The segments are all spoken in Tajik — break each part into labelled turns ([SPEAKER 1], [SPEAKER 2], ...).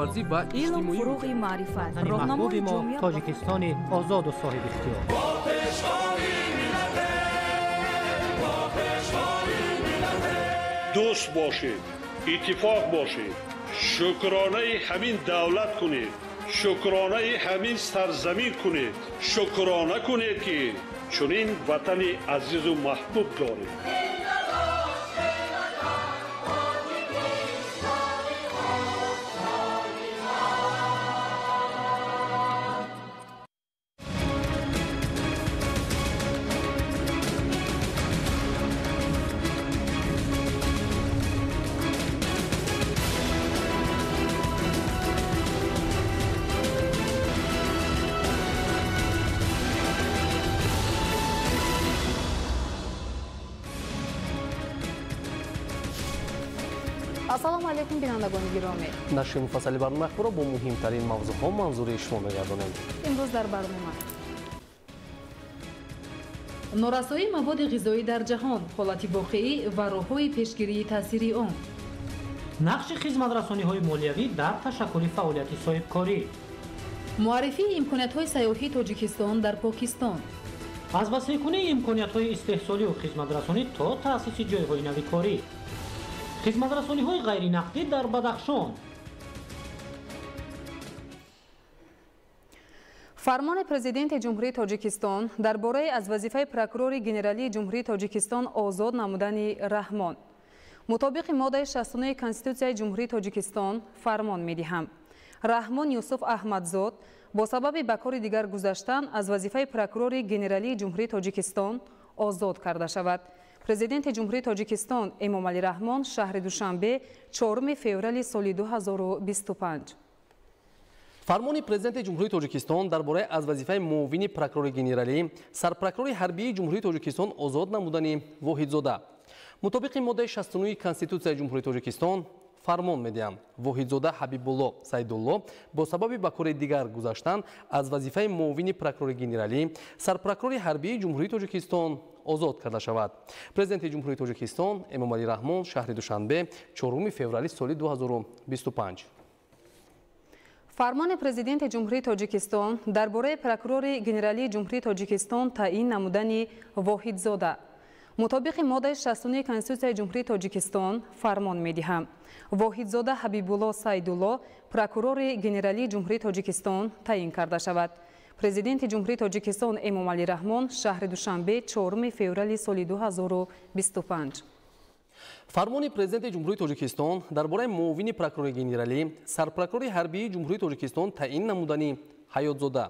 [SPEAKER 1] Кишоварзӣ ва
[SPEAKER 2] Илм
[SPEAKER 1] иҷтимоӣ.
[SPEAKER 2] Фуруғи маърифат,
[SPEAKER 3] Ватани
[SPEAKER 2] роҳнамои
[SPEAKER 3] маҳбуби мо
[SPEAKER 2] ҷомеа.
[SPEAKER 3] Тоҷикистони озоду соҳибихтиёр.
[SPEAKER 4] Дӯст бошед, иттифоқ бошед, шукронаи ҳамин давлат кунед, шукронаи ҳамин сарзамин кунед, шукрона кунед, ки чунин ватани азизу маҳбуб доред.
[SPEAKER 5] Ассалому алайкум, бинандагони гиромӣ.
[SPEAKER 6] Нашри муфассали барномаи ахборро бо муҳимтарин мавзӯъҳо манзури шумо мегардонем.
[SPEAKER 5] Имрӯз дар барнома: норасоии маводи ғизоӣ дар ҷаҳон, ҳолати воқеӣ ва роҳҳои пешгирии таъсири он.
[SPEAKER 3] Нақши хизматрасониҳои молиявӣ дар ташаккули фаъолияти соҳибкорӣ.
[SPEAKER 5] Муаррифии имкониятҳои сайёҳии Тоҷикистон дар Покистон.
[SPEAKER 3] Аз васеъкунии имкониятҳои истеҳсолию хизматрасонӣ то таъсиси ҷойҳои нави корӣ. Хизматрасониҳои ғайринақдӣ дар Бадахшон.
[SPEAKER 5] Фармони Президенти Ҷумҳурии Тоҷикистон дар бораи аз вазифаи прокурори генералии Ҷумҳурии Тоҷикистон озод намудани Раҳмон. Мутобиқи моддаи 69 Конститутсияи Ҷумҳурии Тоҷикистон фармон медиҳам: Раҳмон Юсуф Аҳмадзод бо сабаби ба кори дигар гузаштан аз вазифаи прокурори генералии Ҷумҳурии Тоҷикистон озод карда шавад. Президенти Ҷумҳурии Тоҷикистон Эмомалӣ Раҳмон, шаҳри Душанбе, 4 феврали соли 2025.
[SPEAKER 6] Фармони Президенти Ҷумҳурии Тоҷикистон дар бораи аз вазифаи муовини прокурори генералӣ, сарпрокурори ҳарбии Ҷумҳурии Тоҷикистон озод намудани Воҳидзода. Мутобиқи моддаи 69 Конститутсияи Ҷумҳурии Тоҷикистон фармон медиҳам: Воҳидзода Ҳабибулло Сайдулло бо сабаби ба кори дигар гузаштан аз вазифаи муовини прокурори генералӣ, сарпрокурори ҳарбии Ҷумҳурии Тоҷикистон озод карда шавад. Президенти Ҷумҳурии Тоҷикистон Эмомалӣ Раҳмон, шаҳри Душанбе, 4 феврали соли 2025.
[SPEAKER 5] Фармони Президенти Ҷумҳурии Тоҷикистон дар бораи прокурори генералии Ҷумҳурии Тоҷикистон таъин намудани Воҳидзода. Мутобиқи моддаи 69 Конститутсияи Ҷумҳурии Тоҷикистон фармон медиҳам: Воҳидзода Ҳабибулло Сайдулло прокурори генералии Ҷумҳурии Тоҷикистон таъин карда шавад. Президенти Ҷумҳурии Тоҷикистон Эмомалӣ Раҳмон, шаҳри Душанбе, 4 феврали соли 2025.
[SPEAKER 6] Фармони Президенти Ҷумҳурии Тоҷикистон дар бораи муовини прокурори генералӣ, сарпрокурори ҳарбии Ҷумҳурии Тоҷикистон таъин намудани Ҳаётзода.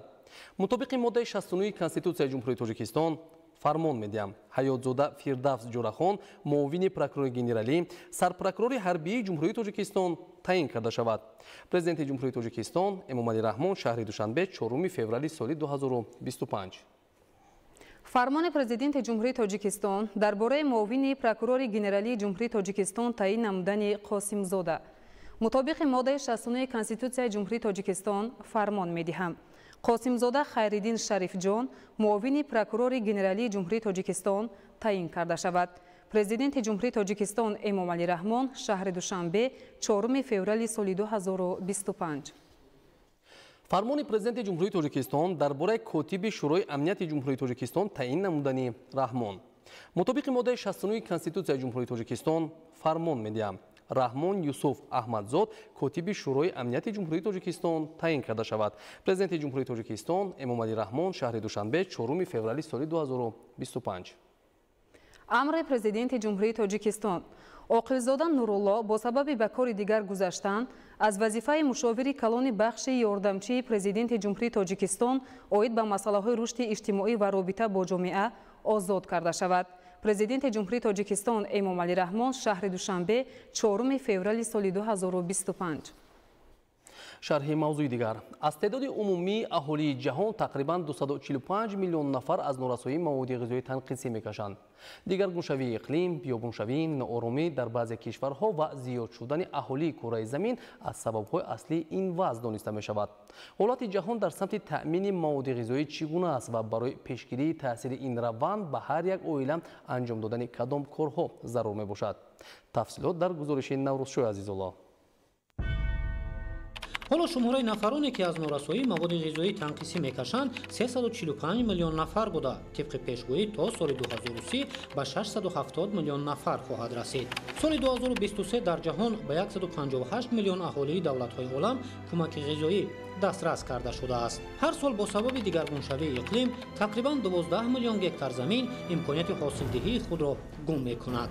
[SPEAKER 6] Мутобиқи моддаи 69 Конститутсияи Ҷумҳурии Тоҷикистон фармон медиҳам: Ҳаётзода Фирдавс Ҷӯрахон муовини прокурори генералӣ, сарпрокурори ҳарбии Ҷумҳурии Тоҷикистон таъин карда шавад. Президенти Ҷумҳурии Тоҷикистон Эмомалӣ Раҳмон, шаҳри Душанбе, 4 феврали соли 2025.
[SPEAKER 5] Фармони Президенти Ҷумҳурии Тоҷикистон дар бораи муовини прокурори генералии Ҷумҳурии Тоҷикистон таъин намудани Қосимзода. Мутобиқи моддаи 69 Конститутсияи Ҷумҳурии Тоҷикистон фармон медиҳам: Қосимзода Хайриддин Шарифҷон муовини прокурори генералии Ҷумҳурии Тоҷикистон таъин карда шавад. Президенти Ҷумҳурии Тоҷикистон Эмомалӣ Раҳмон, шаҳри Душанбе, 4 феврали соли 2025.
[SPEAKER 6] Фармони Президенти Ҷумҳурии Тоҷикистон дар бораи котиби Шӯрои Амнияти Ҷумҳурии Тоҷикистон таъин намудани Раҳмон. Мутобиқи моддаи 69 Конститутсияи Ҷумҳурии Тоҷикистон фармон медиҳам: Раҳмон Юсуф Аҳмадзод котиби Шӯрои Амнияти Ҷумҳурии Тоҷикистон таъин карда шавад. Президенти Ҷумҳурии Тоҷикистон Эмомалӣ Раҳмон, шаҳри Душанбе, 4 феврали соли 2025.
[SPEAKER 5] Амри Президенти Ҷумҳурии Тоҷикистон: Оқилзода Нурулло бо сабаби ба кори дигар гузаштан аз вазифаи мушовири калони бахши ёрдамчии Президенти Ҷумҳурии Тоҷикистон оид ба масъалаҳои рушди иҷтимоӣ ва робита бо ҷомеа озод карда шавад. Президенти Ҷумҳурии Тоҷикистон Эмомалӣ Раҳмон, шаҳри Душанбе, 4 феврали соли 2025.
[SPEAKER 6] Шарҳи мавзӯи дигар. Аз теъдоди умумии аҳолии ҷаҳон тақрибан 245 миллион нафар аз норасоии маводи ғизоӣ танқисӣ мекашанд. Дигаргуншавии иқлим, биёбоншавӣ, нооромӣ дар баъзе кишварҳо ва зиёд шудани аҳолии кураи замин аз сабабҳои аслии ин вазъ дониста мешавад. Ҳолати ҷаҳон дар самти таъмини маводи ғизоӣ чӣ гуна аст ва барои пешгирии таъсири ин раванд ба ҳар як оила анҷом додани кадом корҳо зарур мебошад? Тафсилот дар гузориши Наврӯзшоҳи Азизулло.
[SPEAKER 3] Ҳоло шумораи нафароне, ки аз норасоии маводи ғизоӣ танқисӣ мекашанд, 345 миллион нафар буда, тибқи пешгӯӣ то соли 2030 ба 670 миллион нафар хоҳад расид. Соли 2023 дар ҷаҳон ба 158 миллион аҳолии давлатҳои олам кӯмаки ғизоӣ дастрас карда шудааст. Ҳар сол бо сабаби дигаргуншавии иқлим тақрибан 12 миллион гектар замин имконияти ҳосилдиҳии худро гум мекунад.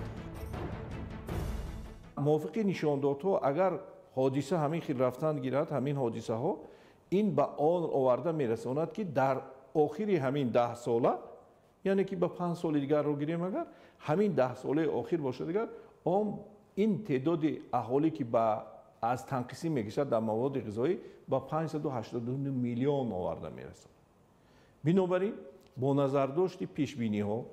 [SPEAKER 1] Мувофиқи нишондодҳо, агар ҳодиса ҳамин хел рафтан гирад, ҳамин ҳодисаҳо ин ба он оварда мерасонад, ки дар охири ҳамин 10 сола, яъне ки ба 5 соли дигарро гирем, агар ҳамин 10 солаи охир бошад, агар он ин теъдоди аҳолӣ, ки ба аз танқисӣ мекашад дар маводи ғизоӣ, ба 582 миллион оварда мерасонад. Бинобар ин, бо назардошти пешбиниҳо,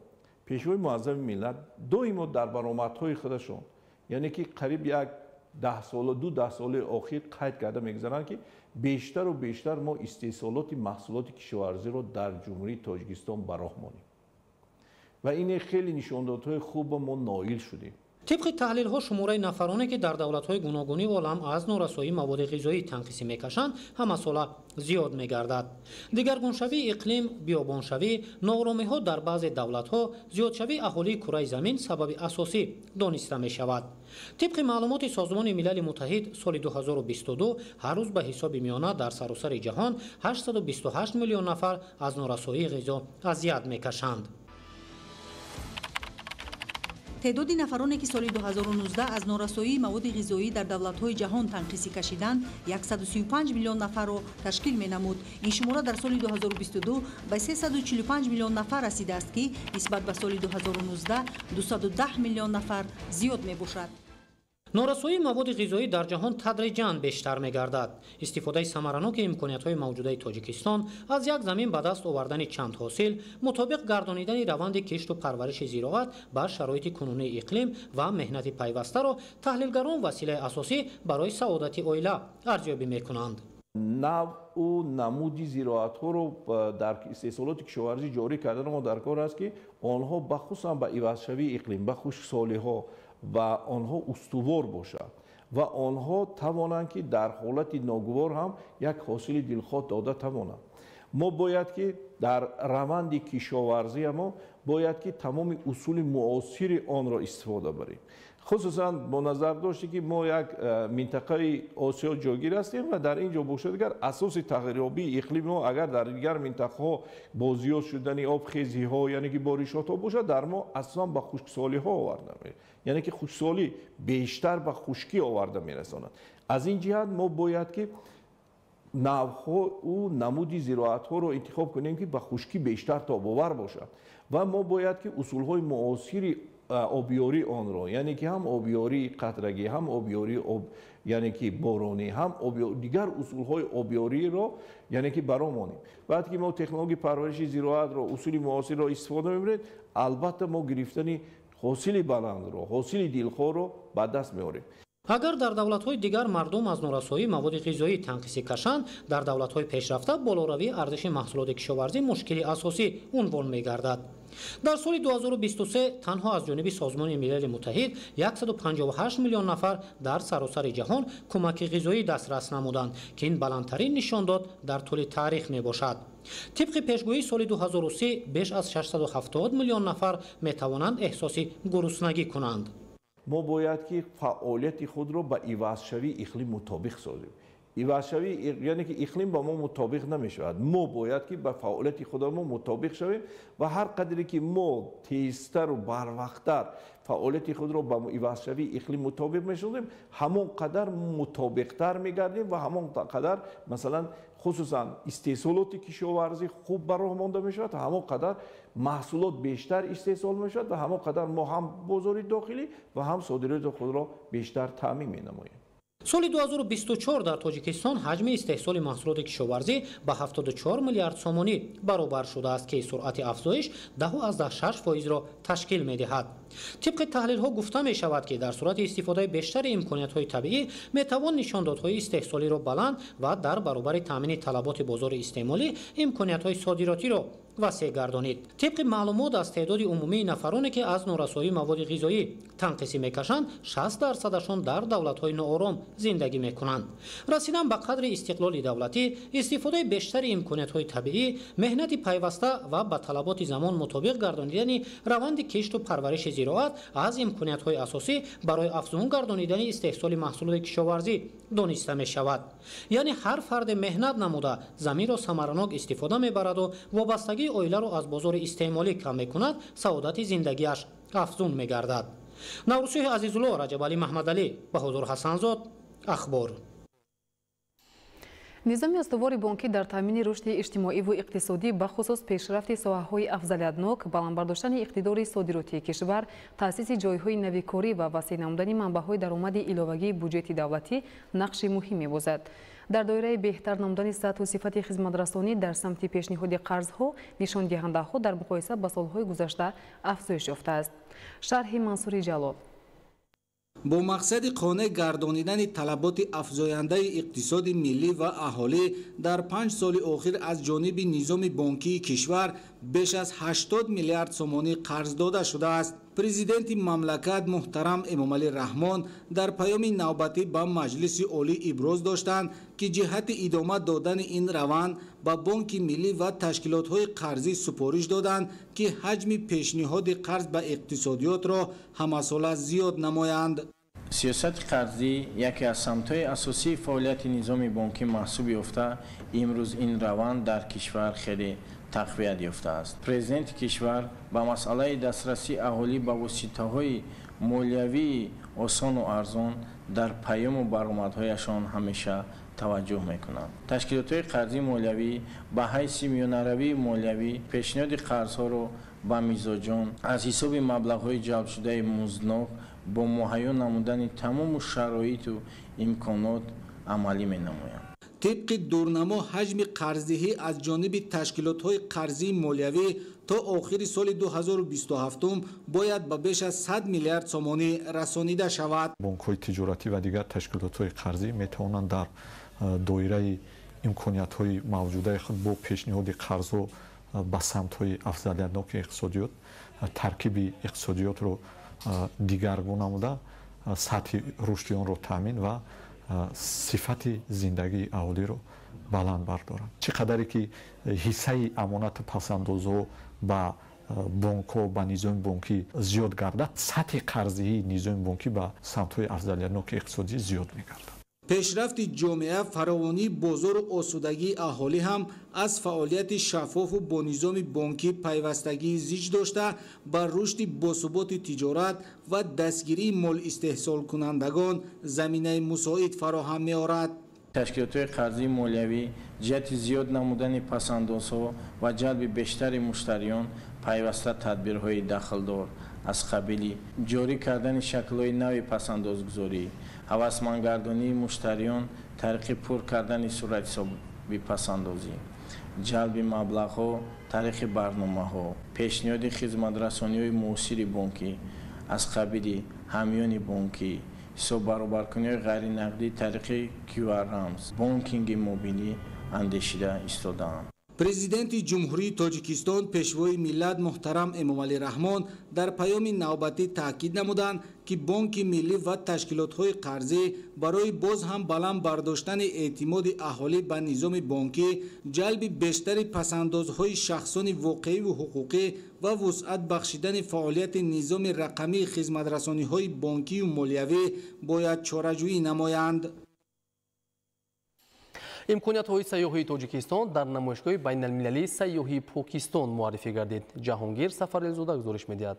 [SPEAKER 1] Пешвои Муаззами миллат доимо дар баромадҳои худашон, яъне ки қариб як 10 сола, 2 даҳсолаи охир қайд карда мегузаранд, ки бештару бештар мо истеҳсолоти маҳсулоти кишоварзиро дар Ҷумҳурии Тоҷикистон ба роҳ монем ва ин хеле нишондодҳои хубо мо ноил шудем.
[SPEAKER 3] Тибқи таҳлилҳо, шумораи нафароне, ки дар давлатҳои гуногуни олам аз норасоии маводи ғизоӣ танқисӣ мекашанд, ҳамасола зиёд мегардад. Дигаргуншавии иқлим, биёбоншавӣ, нооромиҳо дар баъзе давлатҳо, зиёдшавии аҳолии кураи замин сабаби асосӣ дониста мешавад. Тибқи маълумоти Созмони Милали Муттаҳид, соли 2022 ҳар рӯз ба ҳисоби миёна дар саросари ҷаҳон 828 миллион нафар аз норасоии ғизо азият мекашанд.
[SPEAKER 2] Теъдоди нафароне, ки соли 2019 аз норасоии маводи ғизоӣ дар давлатҳои ҷаҳон танқисӣ кашиданд, 135 миллион нафарро ташкил менамуд. Ин шумора дар соли 2022 ба 345 миллион нафар расидааст, ки нисбат ба соли 2019 210 миллион нафар зиёд мебошад.
[SPEAKER 3] Норасоии маводи ғизоӣ дар ҷаҳон тадриҷан бештар мегардад. Истифодаи самараноки имкониятҳои мавҷудаи Тоҷикистон, аз як замин ба даст овардани чанд ҳосил, мутобиқ гардонидани раванди кишту парвариши зироат ба шароити кунунии иқлим ва меҳнати пайвастаро таҳлилгарон василаи асосӣ барои саодати оила арзёбӣ мекунанд.
[SPEAKER 1] Навъу намуди зироатҳоро дар истеҳсолоти кишоварзӣ ҷорӣ кардан мо дар кор аст, ки онҳо бахусусан ба ивазшавии иқлим, ба хушксолиҳо ва онҳо устувор бошад ва онҳо тавонанд, ки дар ҳолати ногувор ҳам як ҳосили дилхоҳ дода тавонанд. Мо бояд ки дар раванди кишоварзия мо бояд ки тамоми усули муосири онро истифода барем. Хусусан бо назардошти ки мо як минтақаи Осиё ҷойгир ҳастем ва дар ин ҷо бошад, агар асоси тағйирёбии иқлими мо агар дар дигар минтақаҳо бо зиёд шудани обхезиҳо, яъне ки боришотҳо бошад, дар мо асосан ба хушксолиҳо оварда мерасонад, яъне ки хушксолӣ бештар ба хушкӣ оварда мерасонад. Аз ин ҷиҳат мо бояд ки навъҳоу намуди зироатҳоро интихоб кунем, ки ба хушкӣ бештар тобовар бошад, ва мо бояд ки усулҳои муосири обиёрии онро, яъне ки ҳам обиёрии қатрагӣ, ҳам обиёрии об, яъне ки боронӣ, ҳам дигар усулҳои обиёриро, яъне ки баро монем. Баъд ки мо технологияи парвариши зироатро, усули муосирро истифода мебарем, албатта мо гирифтани ҳосили баландро, ҳосили дилхоҳро ба даст меорем.
[SPEAKER 3] Агар дар давлатҳои дигар мардум аз норасоии маводи ғизоӣ танқисӣ кашанд, дар давлатҳои пешрафта болоравии арзиши маҳсулоти кишоварзӣ мушкили асосӣ унвон мегардад. Дар соли 2023 танҳо аз ҷониби Созмони Милали Муттаҳид 158 миллион нафар дар саросари ҷаҳон кӯмаки ғизоӣ дастрас намуданд, ки ин баландтарин нишондод дар тӯли таърих мебошад. Тибқи пешгӯии соли 2030 беш аз 670 миллион нафар метавонанд эҳсоси гуруснагӣ кунанд.
[SPEAKER 1] Мо бояд ки фаъолияти худро ба ивазшавии иқлим мутобиқ созем. Ивазшавии, яъне ки иқлим ба мо мутобиқ намешавад. Мо бояд ки ба фаъолияти худамон мутобиқ шавем ва ҳар қадре ки мо тезтару барвақттар фаъолияти худро ба ивазшавии иқлим мутобиқ мешавем, ҳамон қадар мутобиқтар мегардем ва ҳамон қадар, масалан, хусусан истеҳсолоти кишоварзӣ хуб ба роҳ монда мешавад, ҳамон қадар маҳсулот бештар истеҳсол мешавад ва ҳамон қадар мо ҳам бозори дохилӣ ва ҳам содироти худро бештар таъмин менамоем.
[SPEAKER 3] Соли 2024 дар Тоҷикистон ҳаҷми истеҳсоли маҳсулоти кишоварзӣ ба 74 миллиард сомонӣ баробар шудааст, ки суръати афзоиш 10,6 фоизро ташкил медиҳад. Тибқи таҳлилҳо гуфта мешавад, ки дар сурати истифодаи бештари имкониятҳои табиӣ метавон нишондодҳои истеҳсолиро баланд ва дар баробари таъмини талаботи бозори истеъмолӣ имкониятҳои содиротиро васеъ гардонид. Тибқи маълумот, аз теъдоди умумии нафароне, ки аз норасоии маводи ғизоӣ танқисӣ мекашанд, 60%-ашон дар давлатҳои ноором зиндагӣ мекунанд. Расидан ба қадри истиқлоли давлатӣ, истифодаи бештари имкониятҳои табиӣ, меҳнати пайваста ва ба талаботи замон мутобиқ гардонидани раванди кишту парвариши зироат аз имкониятҳои асосӣ барои афзун гардонидани истеҳсоли маҳсулоти кишоварзӣ дониста мешавад. Яъне ҳар фарде меҳнат намуда заминро самаранок истифода мебараду вобастагии оиларо аз бозори истеъмолӣ кам мекунад, саодати зиндагиаш афзун мегардад. Наврӯсиҳ Азизулло, Раҷабалӣ Маҳмадалӣ, Баҳодур Ҳасанзод, Ахбор.
[SPEAKER 5] Низоми устувори бонкӣ дар таъмини рушди иҷтимоиву иқтисодӣ, бахусус пешрафти соҳаҳои афзалиятнок, баланд бардоштани иқтидори содиротии кишвар, таъсиси ҷойҳои навикорӣ ва васеъ намудани манбаъҳои даромади иловагии буҷети давлатӣ нақши муҳим мебозад. Дар доираи беҳтар намудани сатҳу сифати хизматрасонӣ дар самти пешниҳоди қарзҳо, нишондиҳандаҳо дар муқоиса ба солҳои гузашта афзоиш ёфтааст. Шарҳи Мансури Ҷалол.
[SPEAKER 7] Бо мақсади қонеъ гардонидани талаботи афзояндаи иқтисоди миллӣ ва аҳолӣ дар 5 соли охир аз ҷониби низоми бонкии кишвар беш аз 80 миллиард сомонӣ қарз дода шудааст. Президенти мамлакат муҳтарам Эмомалӣ Раҳмон дар паёми навбатӣ ба Маҷлиси Олӣ иброз доштанд, ки ҷиҳати идома додани ин раванд ба Бонки Миллӣ ва ташкилотҳои қарзӣ супориш доданд, ки ҳаҷми пешниҳоди қарз ба иқтисодиётро ҳамасола зиёд намоянд.
[SPEAKER 8] Сиёсати қарзӣ яке аз самтҳои асосии фаъолияти низоми бонкӣ маҳсуб ёфта, имрӯз ин раванд дар кишвар хеле тақвият ёфтааст. Президенти кишвар ба масъалаи дастрасии аҳолӣ ба воситаҳои молиявии осону арзон дар паёму баромадҳояшон ҳамеша таваҷҷӯҳ мекунанд. Ташкилотҳои қарзии молиявӣ ба ҳайси миёнаравии молиявӣ пешниҳоди қарзҳоро ба мизоҷон аз ҳисоби маблағҳои ҷалбшудаи музднок бо муҳайё намудани тамому шароиту имконот амалӣ менамоянд.
[SPEAKER 7] Тибқи дурнамо, ҳаҷми қарздиҳӣ аз ҷониби ташкилотҳои қарзии молиявӣ то охири соли 2027 бояд ба беш аз 100 миллиард сомонӣ расонида шавад.
[SPEAKER 9] Бонкҳои тиҷоратӣ ва дигар ташкилотҳои қарзӣ метавонанд дар доираи имкониятҳои мавҷудаи худ бо пешниҳоди қарзҳо ба самтҳои афзалиятноки иқтисодиёт таркиби иқтисодиётро дигаргун намуда, сатҳи рушди онро таъмин ва сифати зиндагии аҳолиро баланд бардоранд. Чӣ қадаре ки ҳиссаи амонату пасандозҳо ба бонкҳо, ба низоми бонкӣ зиёд гардад, сатҳи қарздиҳии низоми бонкӣ ба самтҳои афзалиятноки иқтисодӣ зиёд мегардад.
[SPEAKER 7] Пешрафти ҷомеа, фаровонии бозору осудагии аҳолӣ ҳам аз фаъолияти шаффофу бо низоми бонкӣ пайвастагии зич дошта, ба рушди босуботи тиҷорат ва дастгирии молистеҳсолкунандагон заминаи мусоид фароҳам меорад.
[SPEAKER 8] Ташкилотҳои қарзии молиявӣ ҷиҳати зиёд намудани пасандозҳо ва ҷалби бештари муштариён пайваста тадбирҳои дахлдор аз қабили ҷорӣ кардани шаклҳои нави пасандозгузорӣ, ҳавасмандгардонии муштариён тариқи пур кардани суратҳисоби пасандозӣ, ҷалби маблағҳо тариқи барномаҳо, пешниҳоди хизматрасониҳои муосири бонкӣ аз қабили ҳамёни бонкӣ, ҳисоббаробаркуниҳои ғайринақдӣ тариқи QR рамз, бонкинги мобилӣ андешида истодаанд.
[SPEAKER 7] Президенти Ҷумҳурии Тоҷикистон, Пешвои миллат муҳтарам Эмомалӣ Раҳмон дар паёми навбатӣ таъкид намуданд, ки Бонки Миллӣ ва ташкилотҳои қарзӣ барои боз ҳам баланд бардоштани эътимоди аҳолӣ ба низоми бонкӣ, ҷалби бештари пасандозҳои шахсони воқеиву ҳуқуқӣ ва вусъат бахшидани фаъолияти низоми рақамии хизматрасониҳои бонкию молиявӣ бояд чораҷӯӣ намоянд.
[SPEAKER 6] Имкониятҳои сайёҳии Тоҷикистон дар намоишгоҳи байналмилалии сайёҳии Покистон муаррифӣ гардид. Ҷаҳонгир Сафарализода гузориш медиҳад.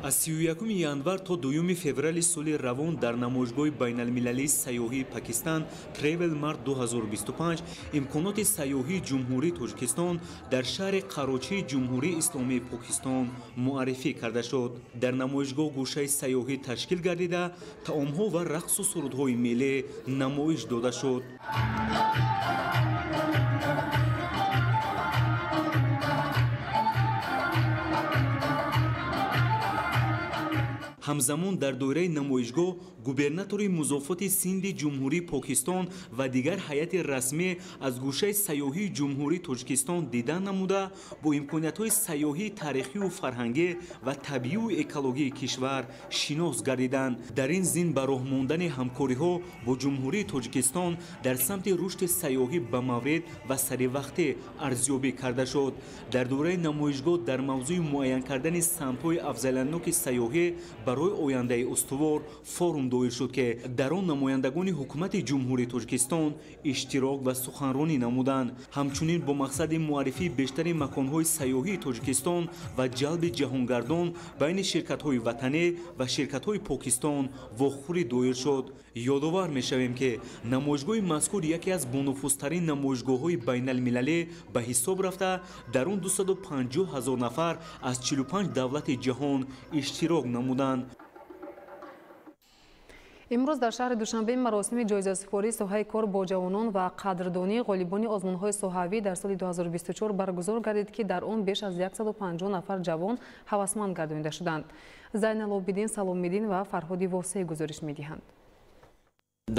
[SPEAKER 10] Аз 31 январ то 2 феврали соли равон дар намоишгоҳи байналмилалии сайёҳии Пакистан Travel Mart 2025 имконоти сайёҳии Ҷумҳурии Тоҷикистон дар шаҳри Қарочии Ҷумҳурии Исломии Покистон муаррифӣ карда шуд. Дар намоишгоҳ гӯшаи сайёҳӣ ташкил гардида, таомҳо ва рақсу сурудҳои миллӣ намоиш дода шуд. Ҳамзамон дар доираи намоишгоҳ губернатори музофоти Синди Ҷумҳурии Покистон ва дигар ҳайати расмӣ аз гӯшаи сайёҳии Ҷумҳурии Тоҷикистон дидан намуда, бо имкониятҳои сайёҳии таърихию фарҳангӣ ва табиию экологии кишвар шинос гардиданд. Дар ин зин ба роҳ мондани ҳамкориҳо бо Ҷумҳурии Тоҷикистон дар самти рушди сайёҳӣ ба маврид ва саривақтӣ арзёбӣ карда шуд. Дар доираи намоишгоҳ дар мавзӯи муайян кардани самтҳои афзалиятноки сайёҳӣ барои ояндаи устувор форум доир шуд, ки дар он намояндагони ҳукумати Ҷумҳурии Тоҷикистон иштирок ва суханронӣ намуданд. Ҳамчунин бо мақсади муаррифии бештари маконҳои сайёҳии Тоҷикистон ва ҷалби ҷаҳонгардон байни ширкатҳои ватанӣ ва ширкатҳои Покистон вохӯрӣ доир шуд. Ёдовар мешавем, ки намоишгоҳи мазкур яке аз бонуфузтарин намоишгоҳҳои байналмилалӣ ба ҳисоб рафта, дар он 250 000 нафар аз 45 давлати ҷаҳон иштирок намуданд.
[SPEAKER 5] Имрӯз дар шаҳри Душанбе маросими ҷоизасупории соҳаи кор бо ҷавонон ва қадрдонии ғолибони озмунҳои соҳавӣ дар соли 2024 баргузор гардид, ки дар он беш аз 150 нафар ҷавон ҳавасманд гардонида шуданд. Зайналобиддин Саломиддин ва Фарҳоди Восеъ гузориш медиҳанд.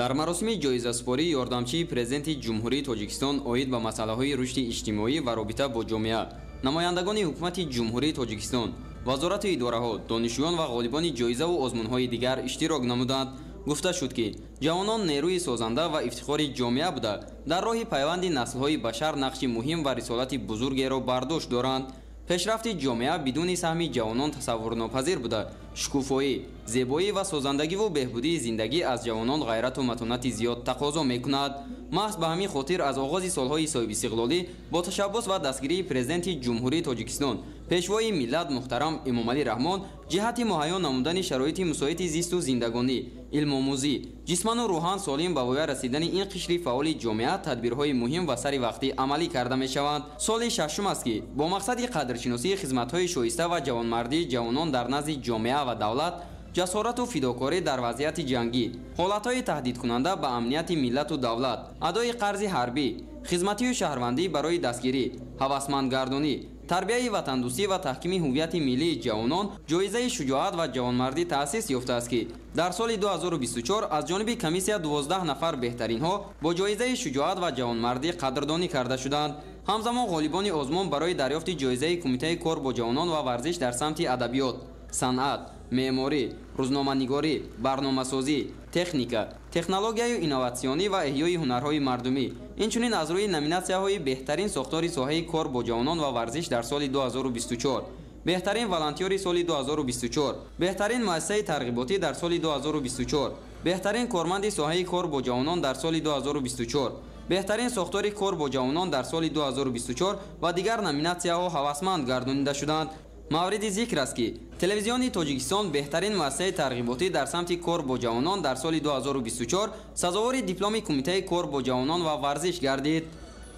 [SPEAKER 11] Дар маросими ҷоизасупории ёрдамчии президенти Ҷумҳурии Тоҷикистон оид ба масъалаҳои рушди иҷтимоӣ ва робита бо ҷомеа, намояндагони ҳукумати Ҷумҳурии Тоҷикистон, вазорату идораҳо, донишҷӯён ва ғолибони ҷоизаву озмунҳои дигар иштирок намуданд. Гуфта шуд, ки ҷавонон нерӯи созанда ва ифтихори ҷомеа буда, дар роҳи пайванди наслҳои башар нақши муҳим ва рисолати бузургеро бардошт доранд. Пешрафти ҷомеа бидуни саҳми ҷавонон тасаввурнопазир буда, шукуфоӣ, зебоӣ ва созандагиву беҳбудии зиндагӣ аз ҷавонон ғайрату матонати зиёд тақозо мекунад. Маҳз ба ҳамин хотир аз оғози солҳои соҳибистиқлолӣ бо ташаббус ва дастгирии президенти Ҷумҳурии Тоҷикистон, пешвои миллат муҳтарам Эмомалӣ Раҳмон, ҷиҳати муҳайё намудани шароити мусоиди зисту зиндагонӣ, илмомӯзӣ, ҷисману рӯҳан солим ба воя расидани ин қишри фаъоли ҷомеа тадбирҳои муҳим ва сари вақтӣ амалӣ карда мешаванд. Соли шашум аст, ки бо мақсади қадршиносии хизматҳои шоиста ва ҷавонмардии ҷавонон дар назди ҷомеа ва давлат, ҷасорату фидокорӣ дар вазъияти ҷангӣ, ҳолатҳои таҳдидкунанда ба амнияти миллату давлат, адои қарзи ҳарбӣ, хизматию шаҳрвандӣ барои дастгирӣ, ҳавасмандгардонӣ, тарбияи ватандӯстӣ ва таҳкими ҳуввияти миллии ҷавонон ҷоизаи шуҷоат ва ҷавонмардӣ таъсис ёфтааст, ки дар соли 2024 аз ҷониби комиссия 12 нафар беҳтаринҳо бо ҷоизаи шуҷоат ва ҷавонмардӣ қадрдонӣ карда шуданд. Ҳамзамон ғолибони озмун барои дарёфти ҷоизаи Кумитаи кор бо ҷавонон ва варзиш дар самти адабиёт, санъат, меъморӣ, рӯзноманигорӣ, барномасозӣ, техника, технологияю инноватсионӣ ва эҳёи ҳунарҳои мардумӣ, инчунин аз рӯи номинатсияҳои беҳтарин сохтори соҳаи кор бо ҷавонон ва варзиш дар соли 2024, беҳтарин волонтёри соли 2024, беҳтарин муассисаи тарғиботӣ дар соли 2024, беҳтарин корманди соҳаи кор бо ҷавонон дар соли 2024, беҳтарин сохтори кор бо ҷавонон дар соли 2024 ва дигар номинатсияҳо ҳавасманд гардонида шуданд. Мавриди зикр аст, ки телевизиони Тоҷикистон беҳтарин муассисаи тарғиботӣ дар самти кор бо ҷавонон дар соли 2024 сазовори дипломи Кумитаи кор бо ҷавонон ва варзиш гардид.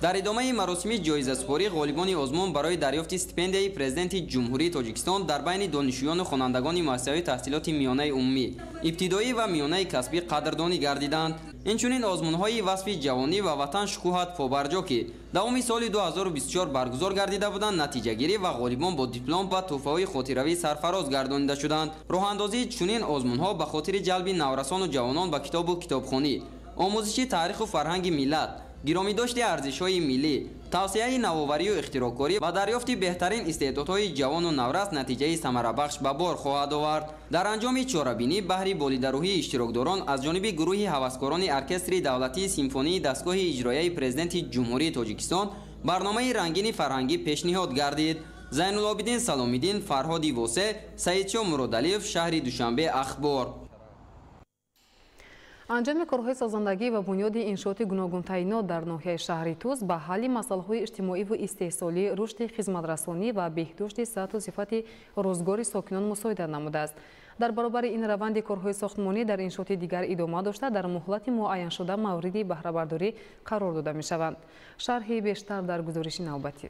[SPEAKER 11] Дар идомаи маросими ҷоизасупорӣ ғолибони озмун барои дарёфти стипендияи президенти Ҷумҳурии Тоҷикистон дар байни донишҷӯёну хонандагони муассисаҳои таҳсилоти миёнаи умумӣ, ибтидоӣ ва миёнаи касбӣ қадрдонӣ гардиданд. Инчунин озмунҳои васфи ҷавонӣ ва ватан шукӯҳат побарҷо, ки давоми соли 2024 баргузор гардида буданд, натиҷагирӣ ва ғолибон бо диплом ва тӯҳфаҳои хотиравӣ сарфароз гардонида шуданд. Роҳандозии чунин озмунҳо ба хотири ҷалби наврасону ҷавонон ба китобу китобхонӣ, омӯзиши таъриху фарҳанги миллат, гиромидошти арзишҳои миллӣ, тавсияи навоварию ихтироъкорӣ ва дарёфти беҳтарин истеъдодҳои ҷавону наврас натиҷаи самарабахш ба бор хоҳад овард. Дар анҷоми чорабинӣ баҳри болидарӯҳии иштирокдорон аз ҷониби гурӯҳи ҳаваскорони оркестри давлатии симфонии дастгоҳи иҷроияи президенти Ҷумҳурии Тоҷикистон барномаи рангини фарҳангӣ пешниҳод гардид. Зайнулобиддин Саломиддин, Фарҳоди Восеъ, Саидшо Муродалиев, шаҳри Душанбе, Ахбор.
[SPEAKER 5] Анҷоми корҳои созандагӣ ва бунёди иншооти гуногунтаинот дар ноҳияи шаҳри Тӯс ба ҳалли масъалаҳои иҷтимоиву истеҳсолӣ, рушди хизматрасонӣ ва беҳдошти сатҳу сифати рӯзгори сокинон мусоидат намудааст. Дар баробари ин раванди корҳои сохтмонӣ дар иншооти дигар идома дошта, дар муҳлати муайяншуда мавриди баҳрабардорӣ қарор дода мешаванд. Шарҳи бештар дар гузориши навбатӣ.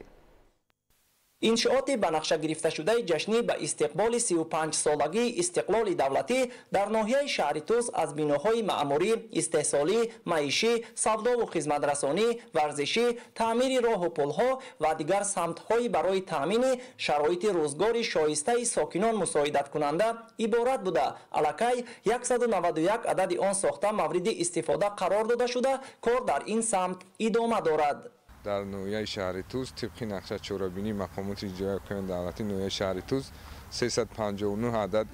[SPEAKER 12] Иншооти ба нақша гирифташудаи ҷашнӣ ба истиқболи 35-солагии истиқлоли давлатӣ дар ноҳияи шаҳри Тус аз биноҳои маъмурӣ, истеҳсолӣ, маишӣ, савдову хизматрасонӣ, варзишӣ, таъмири роҳу пулҳо ва дигар самтҳои барои таъмини шароити рӯзгори шоистаи сокинон мусоидаткунанда иборат буда, аллакай 191 адади он сохта мавриди истифода қарор дода шуда, кор дар ин самт идома дорад.
[SPEAKER 13] Дар ноҳияи шаҳри Тус тибқи нақша чорабинии мақомоти иҷроияи ҳокимияти давлатии ноҳияи шаҳри Тус 359 адад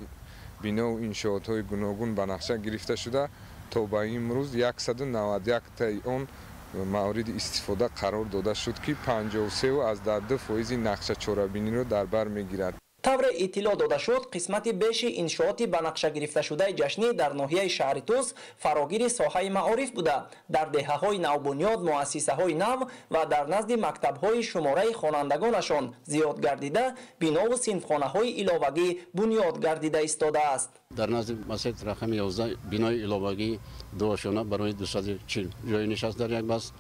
[SPEAKER 13] бинову иншоотҳои гуногун ба нақша гирифта шуда, то ба имрӯз 191 таи он мавриди истифода қарор дода шуд, ки 53,2% нақша чорабиниро дар бар мегирад.
[SPEAKER 12] Тавре иттилоъ дода шуд, қисмати беши иншооти ба нақша гирифташудаи ҷашнӣ дар ноҳияи шаҳри Тус фарогири соҳаи маориф буда, дар деҳаҳои навбунёд, муассисаҳои нав ва дар назди мактабҳои шумораи хонандагонашон зиёд гардида, бинову синфхонаҳои иловагӣ бунёд гардида истодааст.
[SPEAKER 14] Дар назди масҷид рақами 11 бинои иловагӣ дуошона барои 240 ҷойи нишаст дар як баст,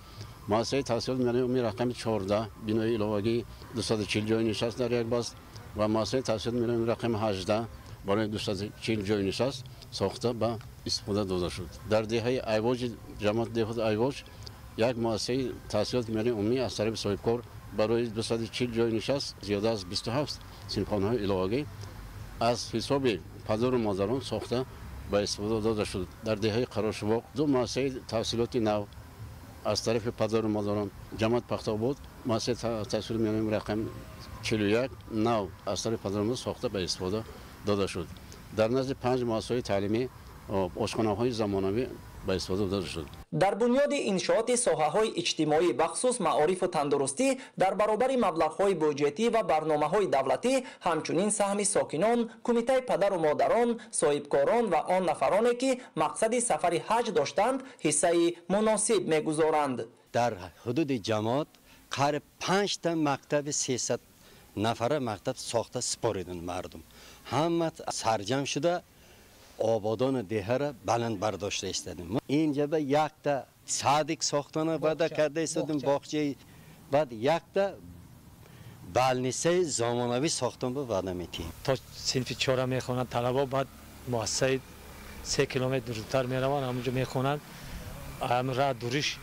[SPEAKER 14] муассисаи таҳсилоти миёнаи умумии рақами 14 бинои иловагӣ 240 ҷойи нишаст дар як баст ва муассисаи таҳсилоти миёнаи рақами 18 барои 240 ҷойи нишаст сохта ба истифода дода шуд. Дар деҳаи Айвоҷи ҷамоати деҳоти Айвоҷ як муассисаи таҳсилоти миёнаи умумӣ аз тарафи соҳибкор барои 240 ҷойи нишаст зиёда аз 27 синфхонаҳои иловагӣ аз ҳисоби падару модарон сохта ба истифода дода шуд. Дар деҳаи Қарошувоқ ду муассисаи таҳсилоти нав аз тарафи падару модарон ҷамоат Пахтобод муассисаи таҳсилоти миёнаи рақами 41 нав аз тарафи падару модар сохта ба истифода дода шуд. Дар назди 5 муассисаҳои таълимӣ ошхонаҳои замонавӣ ба истифода дода шуд.
[SPEAKER 12] Дар бунёди иншооти соҳаҳои иҷтимоӣ, бахусус маорифу тандурустӣ, дар баробари маблағҳои буҷетӣ ва барномаҳои давлатӣ, ҳамчунин саҳми сокинон, кумитаи падару модарон, соҳибкорон ва он нафароне, ки мақсади сафари ҳаҷ доштанд, ҳиссаи муносиб мегузоранд.
[SPEAKER 15] Дар ҳудуди ҷамоат қариб 5 мактаби 300 нафара мактаб сохта супориданд мардум. Ҳама сарҷам шуда ободони деҳаро баланд бардошта истодем. Инҷа ба якта садик сохтана ваъда карда истодем, боғчаи, баъд якта балнисаи замонавӣ сохтан ба ваъда метиҳем.
[SPEAKER 16] То синфи 4 мехонанд талабо, баъд муассисаи 3 километр дуртар мераванд, ҳамонҷо мехонанд. Ҳамин раҳ дуриш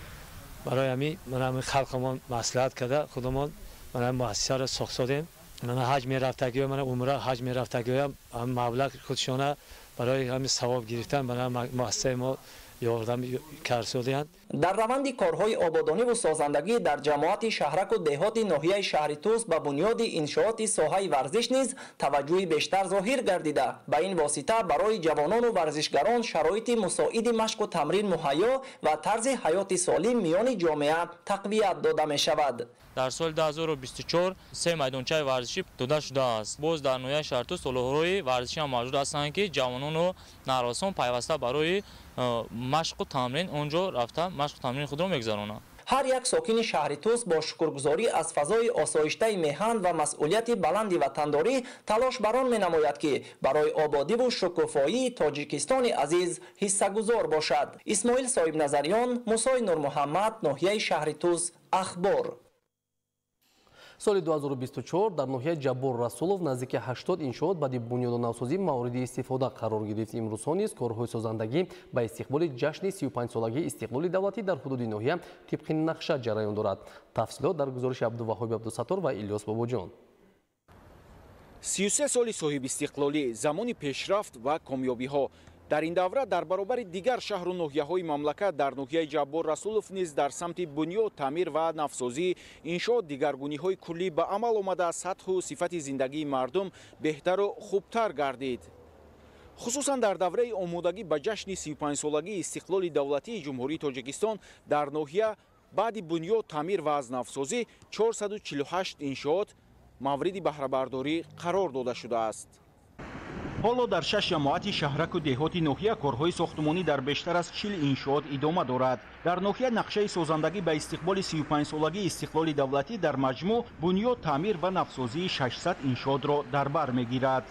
[SPEAKER 16] барои ҳамин ман ҳамин халқамон маслиҳат карда худамон ман ҳамин муассисаро сохтодем. Ман ҳаҷ мерафтагиҳо, ман умра ҳаҷ мерафтагиҳоям ҳам маблағ худшона барои ҳамин савоб гирифтан барои муассисаи мо ёрдам карсодианд.
[SPEAKER 12] Дар раванди корҳои ободониву созандагӣ дар ҷамоати шаҳраку деҳоти ноҳияи шаҳри Тус ба бунёди иншооти соҳаи варзиш низ таваҷҷӯҳи бештар зоҳир гардида, ба ин восита барои ҷавонону варзишгарон шароити мусоиди машқу тамрин муҳайё ва тарзи ҳаёти солим миёни ҷомеа тақвият дода мешавад.
[SPEAKER 17] Дар соли 2024 се майдончаи варзишӣ дода шудааст. Боз дар ноҳияи шаҳри Тус толорҳои варзишӣ ҳам мавҷуд ҳастанд, ки ҷавонону наврасон пайваста барои машқу тамрин он ҷо рафта машқу тамрини худро мегузаронанд.
[SPEAKER 12] Ҳар як сокини шаҳри Тус бо шукргузорӣ аз фазои осоиштаи меҳан ва масъулияти баланди ватандорӣ талош бар он менамояд, ки барои ободиву шукуфоии Тоҷикистони азиз ҳиссагузор бошад. Исмоил Соҳибназариён, Мусои Нурмуҳаммад, ноҳияи шаҳри Тус, Ахбор.
[SPEAKER 6] Соли 2024 дар ноҳияи Ҷаббор Расулов наздики 80 иншоот баъди бунёду навсозӣ мавриди истифода қарор гирифт. Имрӯзҳо низ корҳои созандагӣ ба истиқболи ҷашни 35-солагии истиқлоли давлатӣ дар ҳудуди ноҳия тибқи нақша ҷараён дорад. Тафсилот дар гузориши Абдуваҳоби Абдусаттор ва Илёс Бобоҷон.
[SPEAKER 18] 33 соли соҳибистиқлолӣ, замони пешрафт ва комёбиҳо. Дар ин давра дар баробари дигар шаҳру ноҳияҳои мамлакат дар ноҳияи Ҷаббор Расулов низ дар самти бунёд, таъмир ва навсозии иншоот дигаргуниҳои куллӣ ба амал омада, сатҳу сифати зиндагии мардум беҳтару хубтар гардид. Хусусан дар давраи омодагӣ ба ҷашни 35-солагии истиқлоли давлатии Ҷумҳурии Тоҷикистон дар ноҳия баъди бунёд, таъмир ва аз навсозӣ 448 иншоот мавриди баҳрабардорӣ қарор дода шудааст. Ҳоло дар 6 ҷамоати шаҳраку деҳоти ноҳия корҳои сохтумонӣ дар бештар аз 40 иншоот идома дорад. Дар ноҳия нақшаи созандагӣ ба истиқболи 35-солагии истиқлоли давлатӣ дар маҷмӯъ бунёд, таъмир ва навсозии 600 иншоотро дар бар мегирад.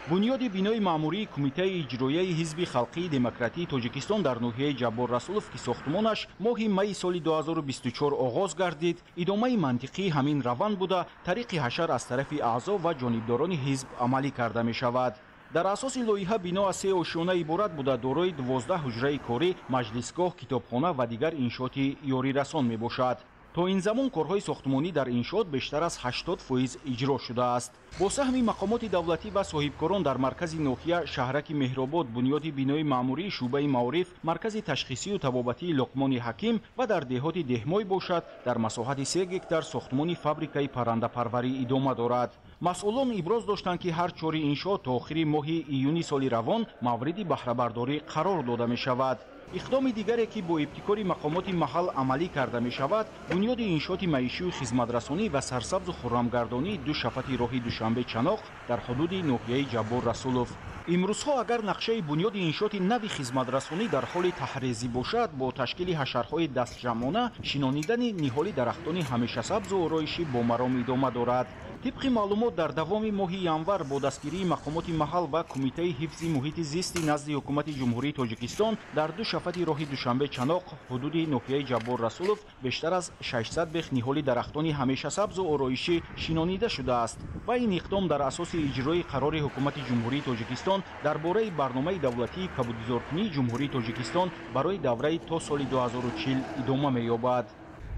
[SPEAKER 18] Бунёди бинои маъмурии Кумитаи иҷроияи Ҳизби халқии демократии Тоҷикистон дар ноҳияи Ҷаббор Расулов, ки сохтмонаш моҳи майи соли 2024 оғоз гардид, идомаи мантиқии ҳамин раванд буда, тариқи ҳашар аз тарафи аъзо ва ҷонибдорони ҳизб амалӣ карда мешавад. Дар асоси лоиҳа бино аз се ошёна иборат буда, дорои 12 ҳуҷраи корӣ, маҷлисгоҳ, китобхона ва дигар иншооти ёрирасон мебошад. То ин замон корҳои сохтмонӣ дар иншоот бештар аз 80% иҷро шудааст. Бо саҳми мақомоти давлатӣ ва соҳибкорон дар маркази ноҳия шаҳраки Меҳробод бунёди бинои маъмурии шӯъбаи маориф, маркази ташхисию табобатии Луқмони Ҳаким ва дар деҳоти Деҳмой бошад, дар масоҳати 3 гектар сохтмони фабрикаи паррандапарварӣ идома дорад. Масъулон иброз доштанд, ки ҳар чори иншоот то охири моҳи июни соли равон мавриди баҳрабардорӣ қарор дода мешавад. Иқдоми дигаре, ки бо ибтикори мақомоти маҳал амалӣ карда мешавад, бунёди иншооти маишию хизматрасонӣ ва сарсабзу хуррамгардонии ду шафати роҳи Душанбе-Чаноқ дар ҳудуди ноҳияи Ҷаббор Расулов. Имрӯзҳо агар нақшаи бунёди иншооти нави хизматрасонӣ дар ҳоли таҳрезӣ бошад, бо ташкили ҳашарҳои дастҷамъона шинонидани ниҳоли дарахтони ҳамешасабзу ороишӣ бо маром идома дорад. Тибқи маълумот, дар давоми моҳи январ бо дастгирии мақомоти маҳал ва Кумитаи ҳифзи муҳити зисти назди Ҳукумати Ҷумҳурии Тоҷикистон дар ду шафати роҳи Душанбе-Чаноқ ҳудуди ноҳияи Ҷаббор Расулов бештар аз 600 бех ниҳоли дарахтони ҳамешасабзу ороишӣ шинонида шудааст ва ин иқдом дар асоси иҷрои қарори Ҳукумати Ҷумҳурии Тоҷикистон дар бораи барномаи давлатии кабудизоркунии Ҷумҳурии Тоҷикистон барои давраи то соли 2040 идома меёбад.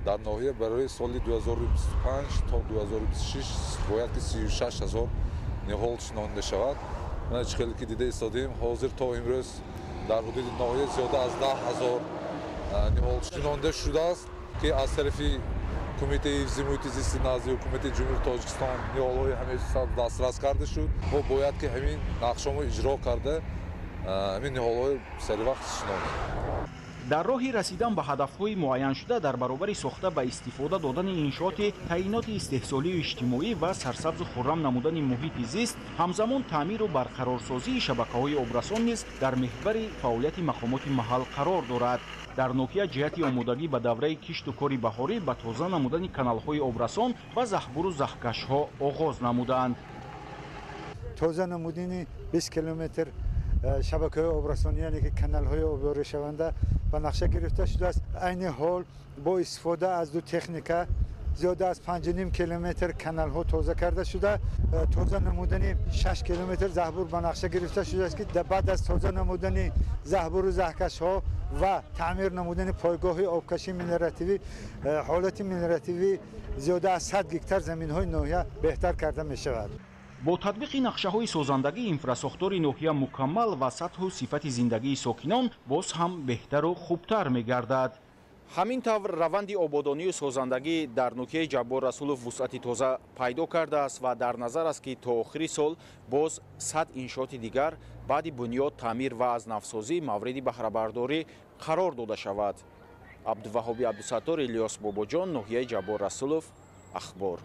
[SPEAKER 19] Дар ноҳия барои соли 2025 то 2026 бояд ки 36 ҳазор ниҳол шинонида шавад. Мана чӣ хеле ки дида истодем, ҳозир то имрӯз дар ҳудуди ноҳия зиёда аз 10 ҳазор ниҳол шинонида шудааст, ки аз тарафи Кумитаи ҳифзи муҳити зисти назди Ҳукумати Ҷумҳурии Тоҷикистон ниҳолҳои ҳамешасабз дастрас карда шуд. Мо бояд ки ҳамин нақшаҳоро иҷро карда, ҳамин ниҳолҳои саривақт шинонем.
[SPEAKER 18] Дар роҳи расидан ба ҳадафҳои муайяншуда дар баробари сохта ба истифода додани иншооти таъиноти истеҳсолию иҷтимоӣ ва сарсабзу хуррам намудани муҳити зист, ҳамзамон таъмиру барқарорсозии шабакаҳои обрасон низ дар меҳвари фаъолияти мақомоти маҳал қарор дорад. Дар ноҳия ҷиҳати омодагӣ ба давраи кишту кори баҳорӣ ба тоза намудани каналҳои обрасон ва заҳбуру заҳкашҳо оғоз намуданд.
[SPEAKER 20] Тоза намудани 20 километр шабакаҳои обрасонӣ, яъне ки каналҳои обёришаванда ба нақша гирифта шудааст. Айни ҳол бо истифода аз ду техника зиёда аз 5,5 километр каналҳо тоза карда шуда, тоза намудани 6 километр заҳбур ба нақша гирифта шудааст, ки баъд аз тоза намудани заҳбуру заҳкашҳо ва таъмир намудани пойгоҳи обкашии мелиоративӣ, ҳолати мелиоративӣ зиёда аз 100 гектар заминҳои ноҳия беҳтар карда мешавад.
[SPEAKER 18] Бо татбиқи нақшаҳои созандагӣ инфрасохтори ноҳия мукаммал ва сатҳу сифати зиндагии сокинон боз ҳам беҳтару хубтар мегардад. Ҳамин тавр раванди ободонию созандагӣ дар ноҳияи Ҷаббор Расулов вусъати тоза пайдо кардааст ва дар назар аст, ки то охири сол боз 100 иншооти дигар баъди бунёд, таъмир ва аз навсозӣ мавриди баҳрабардорӣ қарор дода шавад. Абдуваҳоби Абдусаттор, Илёс Бобоҷон, ноҳияи Ҷаббор Расулов, Ахбор.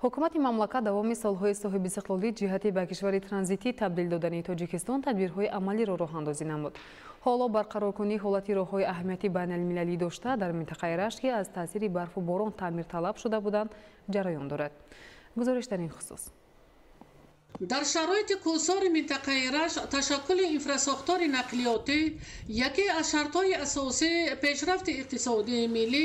[SPEAKER 5] Ҳукумати мамлакат давоми солҳои соҳибистиқлолӣ ҷиҳати ба кишвари транзитӣ табдил додани Тоҷикистон тадбирҳои амалиро роҳандозӣ намуд. Ҳоло барқароркунии ҳолати роҳҳои аҳамияти байналмилалӣ дошта дар минтақаи Рашт, ки аз таъсири барфу борон таъмирталаб шуда буданд, ҷараён дорад. Гузориш дар ин хусус.
[SPEAKER 21] Дар шароити кӯҳсори минтақаи Рашт ташаккули инфрасохтори нақлиётӣ яке аз шартҳои асосии пешрафти иқтисодии миллӣ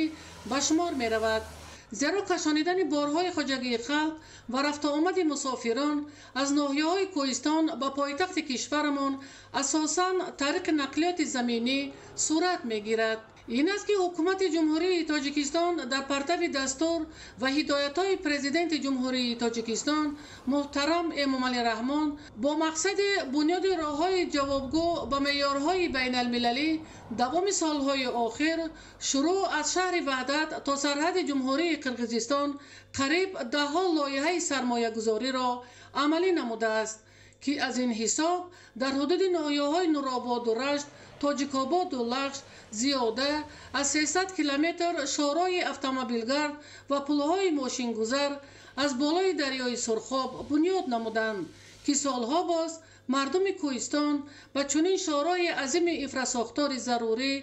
[SPEAKER 21] ба шумор меравад. Зеро кашонидани борҳои хоҷагии халқ ва рафтуомади мусофирон аз ноҳияҳои кӯҳистон ба пойтахти кишварамон асосан тариқи нақлиёти заминӣ сурат мегирад. Ин аст, ки Ҳукумати Ҷумҳурии Тоҷикистон дар партави дастур ва ҳидоятҳои Президенти Ҷумҳурии Тоҷикистон муҳтарам Эмомалӣ Раҳмон бо мақсади бунёди роҳҳои ҷавобгӯ ба меъёрҳои байналмилалӣ давоми солҳои охир шурӯъ аз шаҳри Ваҳдат то сарҳади Ҷумҳурии Қирғизистон қариб даҳҳо лоиҳаи сармоягузориро амалӣ намудааст, ки аз ин ҳисоб дар ҳудуди ноҳияҳои Нурободу Рашт, Тоҷикободу Лахш зиёда аз 300 километр шоҳроҳи автомобилгард ва пулҳои мошингузар аз болои дарёи Сурхоб бунёд намуданд, ки солҳо боз мардуми кӯҳистон ба чунин шоҳроҳи азими инфрасохтори зарурӣ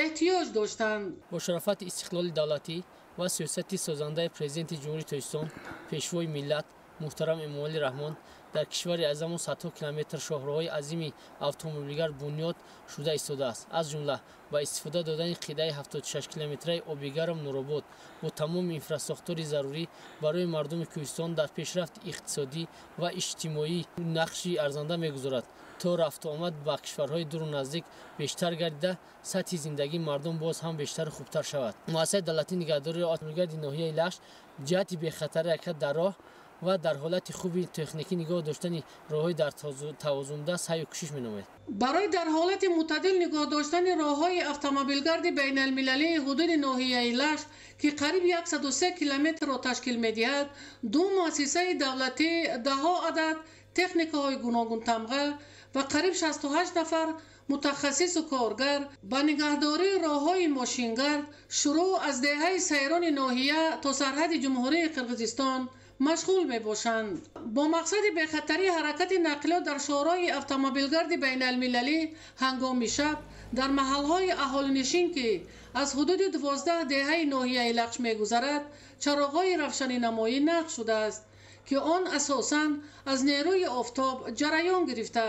[SPEAKER 21] эҳтиёҷ доштанд.
[SPEAKER 22] Бо шарофати истиқлоли давлатӣ ва сиёсати созандаи Президенти Ҷумҳурии Тоҷикистон, Пешвои миллат муҳтарам Эмомалӣ Раҳмон Дар кишвари азамон садҳо километр шоҳроҳҳои азими автомобилгард бунёд шуда истодааст. Аз ҷумла ба истифода додани қитъаи 76 километраи Обигарм Нуробод бо тамоми инфрасохтори зарурӣ барои мардуми кӯҳистон дар пешрафти иқтисодӣ ва иҷтимоӣ нақши арзанда мегузорад, то рафтуомад ба кишварҳои дуру наздик бештар гардида, сатҳи зиндагии мардум боз ҳам бештару хубтар шавад. Муассисаи давлатии нигаҳдории автомобилгарди ноҳияи Лахш ҷиҳати бехатарии ҳаракат дар роҳ ва дар ҳолати хуби техникӣ нигоҳ доштани роҳҳои дар тавозунда саъю кӯшиш менамояд.
[SPEAKER 21] Барои дар ҳолати мӯътадил нигоҳ доштани роҳҳои автомобилгарди байналмилалии ҳудуди ноҳияи Лахш, ки қариб 103 километрро ташкил медиҳад, ду муассисаи давлатӣ, даҳҳо адад техникаҳои гуногунтамға ва қариб 68 нафар мутахассису коргар ба нигаҳдории роҳҳои мошингард шурӯъ аз деҳаи Сайрони ноҳия то сарҳади Ҷумҳурии Қирғизистон машғул мебошанд. Бо мақсади бехатарии ҳаракати нақлиёт дар шоҳроҳи автомобилгарди байналмилалӣ ҳангоми шаб дар маҳалҳои аҳолинишин, ки аз ҳудуди 12 деҳаи ноҳияи Лахш мегузарад, чароғҳои равшанинамоӣ насб шудааст, ки он асосан аз нерӯи офтоб ҷараён гирифта,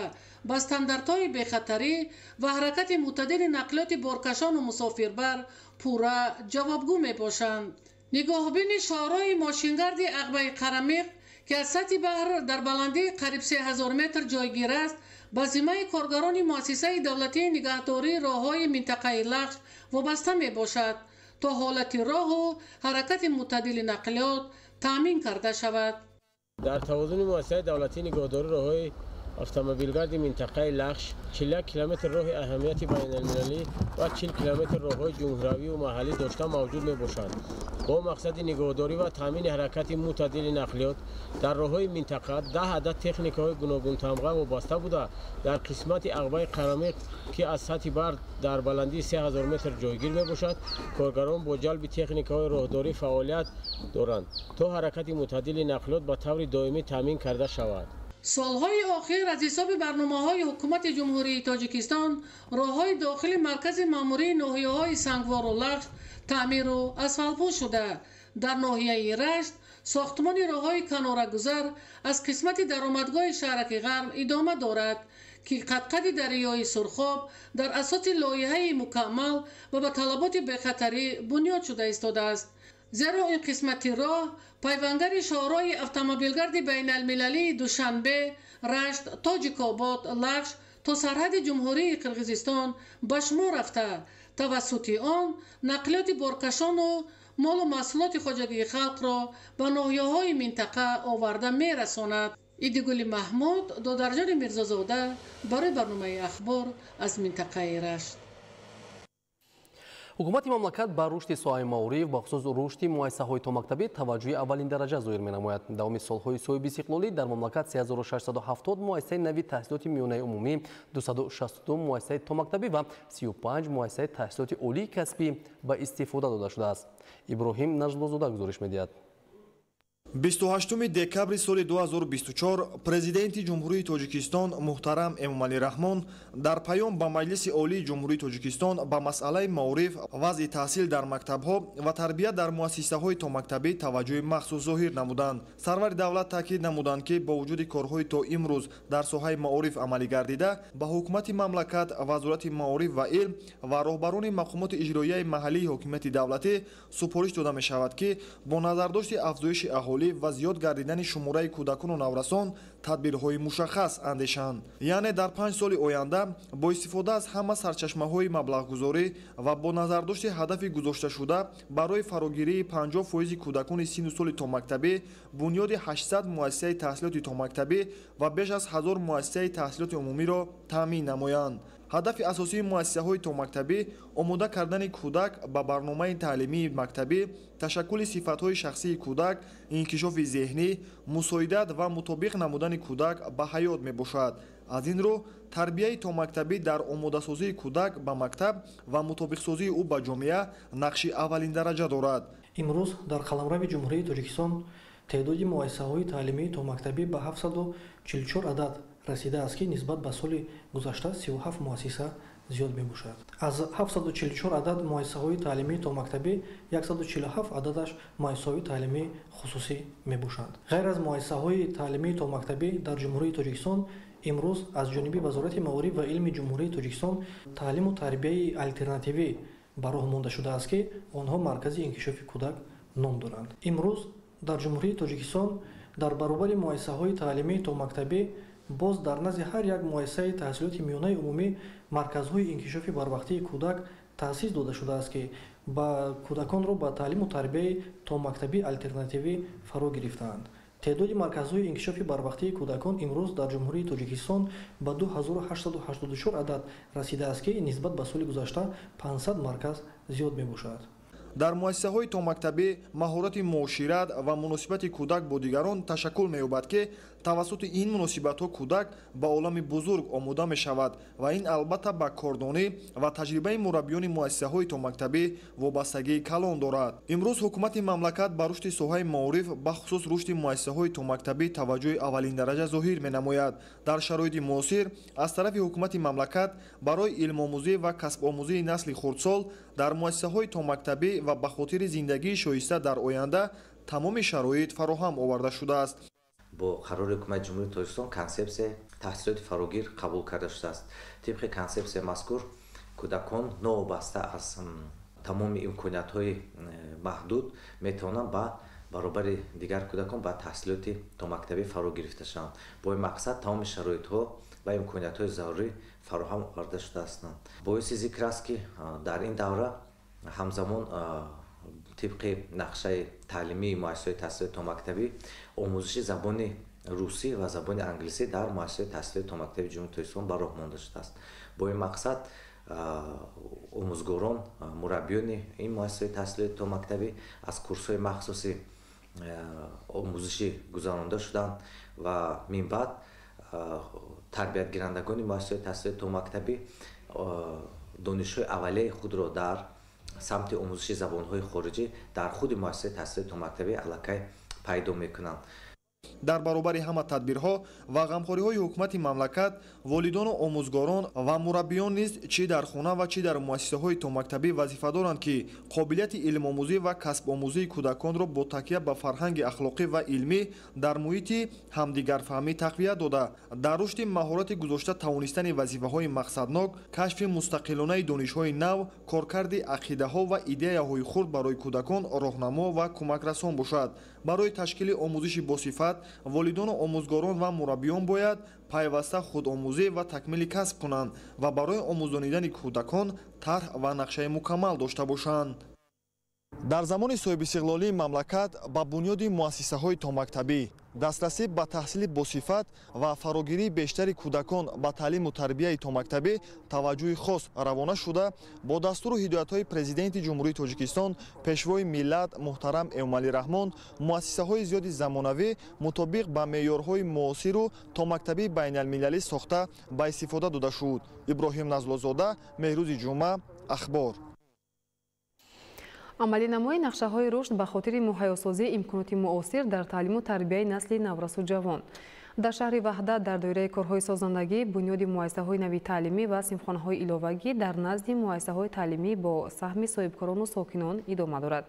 [SPEAKER 21] ба стандартҳои бехатарӣ ва ҳаракати мӯътадили нақлиёти боркашону мусофирбар пурра ҷавобгӯ мебошанд. Нигоҳбини шоҳроҳи мошингарди Ағбаи Қарамиқ, ки аз сатҳи баҳр дар баландии қариб 3000 метр ҷойгир аст, ба зиммаи коргарони муассисаи давлатии нигаҳдории роҳҳои минтақаи Лахш вобаста мебошад, то ҳолати роҳу ҳаракати мӯътадили нақлиёт таъмин карда шавад.
[SPEAKER 2] Дар тавозуни муассисаи давлатии нигаҳдории роҳҳои автомобилгарди минтақаи Лахш 41 километр роҳи аҳамияти байналмилалӣ ва 40 километр роҳҳои ҷумҳуравию маҳаллӣ дошта мавҷуд мебошанд. Бо мақсади нигаҳдорӣ ва таъмини ҳаракати мӯътадили нақлиёт дар роҳҳои минтақа 10 адад техникаҳои гуногунтамға вобаста буда, дар қисмати Ағбаи Қарамиқ, ки аз сатҳи баҳр дар баландии 3000 метр ҷойгир мебошад, коргарон бо ҷалби техникаҳои роҳдорӣ фаъолият доранд, то ҳаракати мӯътадили нақлиёт ба таври доимӣ таъмин карда шавад.
[SPEAKER 21] Солҳои охир аз ҳисоби барномаҳои ҳукумати Ҷумҳурии Тоҷикистон роҳҳои дохили маркази маъмурии ноҳияҳои Сангвору Лахш таъмиру асфалтпӯш шуда, дар ноҳияи Рашт сохтмони роҳҳои канорагузар аз қисмати даромадгоҳи шаҳраки Ғарм идома дорад, ки қадқади дарёи Сурхоб дар асоси лоиҳаи мукаммал ва ба талаботи бехатарӣ бунёд шуда истодааст. Зеро ин қисмати роҳ пайвандари шоҳроҳи автомобилгарди байналмилалии Душанбе, Рашт, Тоҷикобод, Лахш то сарҳади Ҷумҳурии Қирғизистон ба шумор рафта, тавассути он нақлиёти боркашону молу маҳсулоти хоҷагии халқро ба ноҳияҳои минтақа оварда мерасонад. Идигули Маҳмуд, Додарҷони Мирзозода барои барномаи Ахбор аз минтақаи Рашт.
[SPEAKER 6] Ҳукумати мамлакат ба рушди соҳаи маориф, бахусус рушди муассисаҳои томактабӣ таваҷҷӯҳи аввалин дараҷа зоҳир менамояд. Давоми солҳои соҳибистиқлолӣ дар мамлакат 3670 муассисаи нави таҳсилоти миёнаи умумӣ, 262 муассисаи томактабӣ ва 35 муассисаи таҳсилоти олии касбӣ ба истифода дода шудааст. Иброҳим Наҷлозода гузориш медиҳад.
[SPEAKER 4] 28 декабри соли 2024 Президенти Ҷумҳурии Тоҷикистон муҳтарам Эмомалӣ Раҳмон дар паём ба Маҷлиси Олии Ҷумҳурии Тоҷикистон ба масъалаи маориф, вазъи таҳсил дар мактабҳо ва тарбия дар муассисаҳои томактабӣ таваҷҷӯҳи махсус зоҳир намуданд. Сарвари давлат таъкид намуданд, ки бо вуҷуди корҳои то имрӯз дар соҳаи маориф амалӣ гардида, ба ҳукумати мамлакат, Вазорати маориф ва илм ва роҳбарони мақомоти иҷроияи маҳаллии ҳокимияти давлатӣ супориш дода мешавад, ки бо назардошти афзоиши аҳолӣ ва зиёд гардидани шумораи кӯдакону наврасон тадбирҳои мушаххас андешанд. Яъне дар 5 соли оянда бо истифода аз ҳама сарчашмаҳои маблағгузорӣ ва бо назардошти ҳадафи гузошташуда барои фарогирии 50% кӯдакони синну соли томактабӣ, бунёди 800 муассисаи таҳсилоти томактабӣ ва беш аз 1000 муассисаи таҳсилоти умумиро таъмин намоянд. Ҳадафи асосии муассисаҳои томактабӣ омода кардани кӯдак ба барномаи таълимии мактабӣ, ташаккули сифатҳои шахсии кӯдак, инкишофи зеҳнӣ, мусоидат ва мутобиқ намудани кӯдак ба ҳаёт мебошад. Аз ин рӯ тарбияи томактабӣ дар омодасозии кӯдак ба мактаб ва мутобиқсозии ӯ ба ҷомеа нақши аввалин дараҷа дорад.
[SPEAKER 23] Имрӯз дар қаламрави Ҷумҳурии Тоҷикистон теъдоди муассисаҳои таълимии томактабӣ ба 744 адад расидааст, ки нисбат ба соли гузашта 37 муассиса зиёд мебошад. Аз 744 адад муассисаҳои таълимии томактабӣ 147 ададаш муассисаҳои таълимии хусусӣ мебошанд. Ғайр аз муассисаҳои таълимии томактабӣ дар Ҷумҳурии Тоҷикистон имрӯз аз ҷониби Вазорати маориф ва илми Ҷумҳурии Тоҷикистон таълиму тарбияи алтернативӣ ба роҳ монда шудааст, ки онҳо Маркази инкишофи кӯдак ном доранд. Имрӯз дар Ҷумҳурии Тоҷикистон дар баробари муассисаҳои таълимии томактабӣ боз дар назди ҳар як муассисаи таҳсилоти миёнаи умумӣ марказҳои инкишофи барвақтии кӯдак таъсис дода шудааст, ки ба кӯдаконро ба таълиму тарбияи томактабии алтернативӣ фаро гирифтаанд. Теъдоди марказҳои инкишофи барвақтии кӯдакон имрӯз дар Ҷумҳурии Тоҷикистон ба 2884 адад расидааст, ки нисбат ба соли гузашта 500 марказ зиёд мебошад.
[SPEAKER 4] Дар муассисаҳои томактабӣ маҳорати муошират ва муносибати кӯдак бо дигарон ташаккул меёбад, ки тавассути ин муносибатҳо кӯдак ба олами бузург омода мешавад ва ин албатта ба кордонӣ ва таҷрибаи мураббиёни муассисаҳои томактабӣ вобастагии калон дорад. Имрӯз ҳукумати мамлакат ба рушди соҳаи маориф, бахусус рушди муассисаҳои томактабӣ таваҷҷӯҳи аввалиндараҷа зоҳир менамояд. Дар шароити муосир аз тарафи ҳукумати мамлакат барои илмомӯзӣ ва касбомӯзии насли хурдсол дар муассисаҳои томактабӣ ва ба хотири зиндагии шоиста дар оянда тамоми шароит фароҳам оварда шудааст.
[SPEAKER 1] Бо қарори ҳукумати Ҷумҳурии Тоҷикистон консепсияи таҳсилоти фарогир қабул карда шудааст. Тибқи консепсияи мазкур кӯдакон новобаста аз тамоми имкониятҳои маҳдуд метавонанд ба баробари дигар кӯдакон ба таҳсилоти томактабӣ фаро гирифта шаванд. Бо ин мақсад тамоми шароитҳо ва имкониятҳои зарурӣ фароҳам оварда шудаастанд. Боиси зикр аст, ки дар ин давра ҳамзамон тибқи нақшаи таълимии муассисаҳои таҳсилоти томактабӣ омӯзиши забони русӣ ва забони англисӣ дар муассисаҳои таҳсилоти томактабии Ҷумҳурии Тоҷикистон ба роҳ монда шудааст. Бо ин мақсад омӯзгорон, мураббиёни ин муассисаҳои таҳсилоти томактабӣ аз курсҳои махсуси омӯзишӣ гузаронда шуданд ва минбаъд тарбиятгирандагони муассисаҳои таҳсилоти томактабӣ донишҳои аввалияи худро дар самти омӯзиши забонҳои хориҷӣ дар худи муассисаи таҳсилоти томактабӣ аллакай пайдо мекунанд.
[SPEAKER 4] Дар баробари ҳама тадбирҳо ва ғамхориҳои ҳукумати мамлакат, волидону омӯзгорон ва мураббиён низ чӣ дар хона ва чӣ дар муассисаҳои томактабӣ вазифа доранд, ки қобилияти илмомӯзӣ ва касбомӯзии кӯдаконро бо такя ба фарҳанги ахлоқӣ ва илмӣ дар муҳити ҳамдигарфаҳмӣ тақвият дода, дар рушди маҳорати гузошта тавонистани вазифаҳои мақсаднок, кашфи мустақилонаи донишҳои нав, коркарди ақидаҳо ва идеяҳои хурд барои кӯдакон роҳнамо ва кӯмакрасон бошад. Барои ташкили омӯзиши босифат волидону омӯзгорон ва мураббиён бояд пайваста худомӯзӣ ва такмили касб кунанд ва барои омӯзонидани кӯдакон тарҳ ва нақшаи мукаммал дошта бошанд. Дар замони соҳибистиқлолии мамлакат ба бунёди муассисаҳои томактабӣ, дастрасӣ ба таҳсили босифат ва фарогирии бештари кӯдакон ба таълиму тарбияи томактабӣ таваҷҷӯҳи хос равона шуда, бо дастуру ҳидоятҳои Президенти Ҷумҳурии Тоҷикистон, Пешвои миллат муҳтарам Эмомалӣ Раҳмон муассисаҳои зиёди замонавӣ мутобиқ ба меъёрҳои муосиру томактабии байналмилалӣ сохта ба истифода дода шуд. Иброҳим Назлозода, Меҳрӯзи Ҷумъа, Ахбор.
[SPEAKER 5] Амалӣ намои нақшаҳои рушд ба хотири муҳайёсозии имконоти муосир дар таълиму тарбияи насли наврасу ҷавон. Дар шаҳри Ваҳдат дар доираи корҳои созандагӣ бунёди муассисаҳои нави таълимӣ ва синфхонаҳои иловагӣ дар назди муассисаҳои таълимӣ бо саҳми соҳибкорону сокинон идома дорад.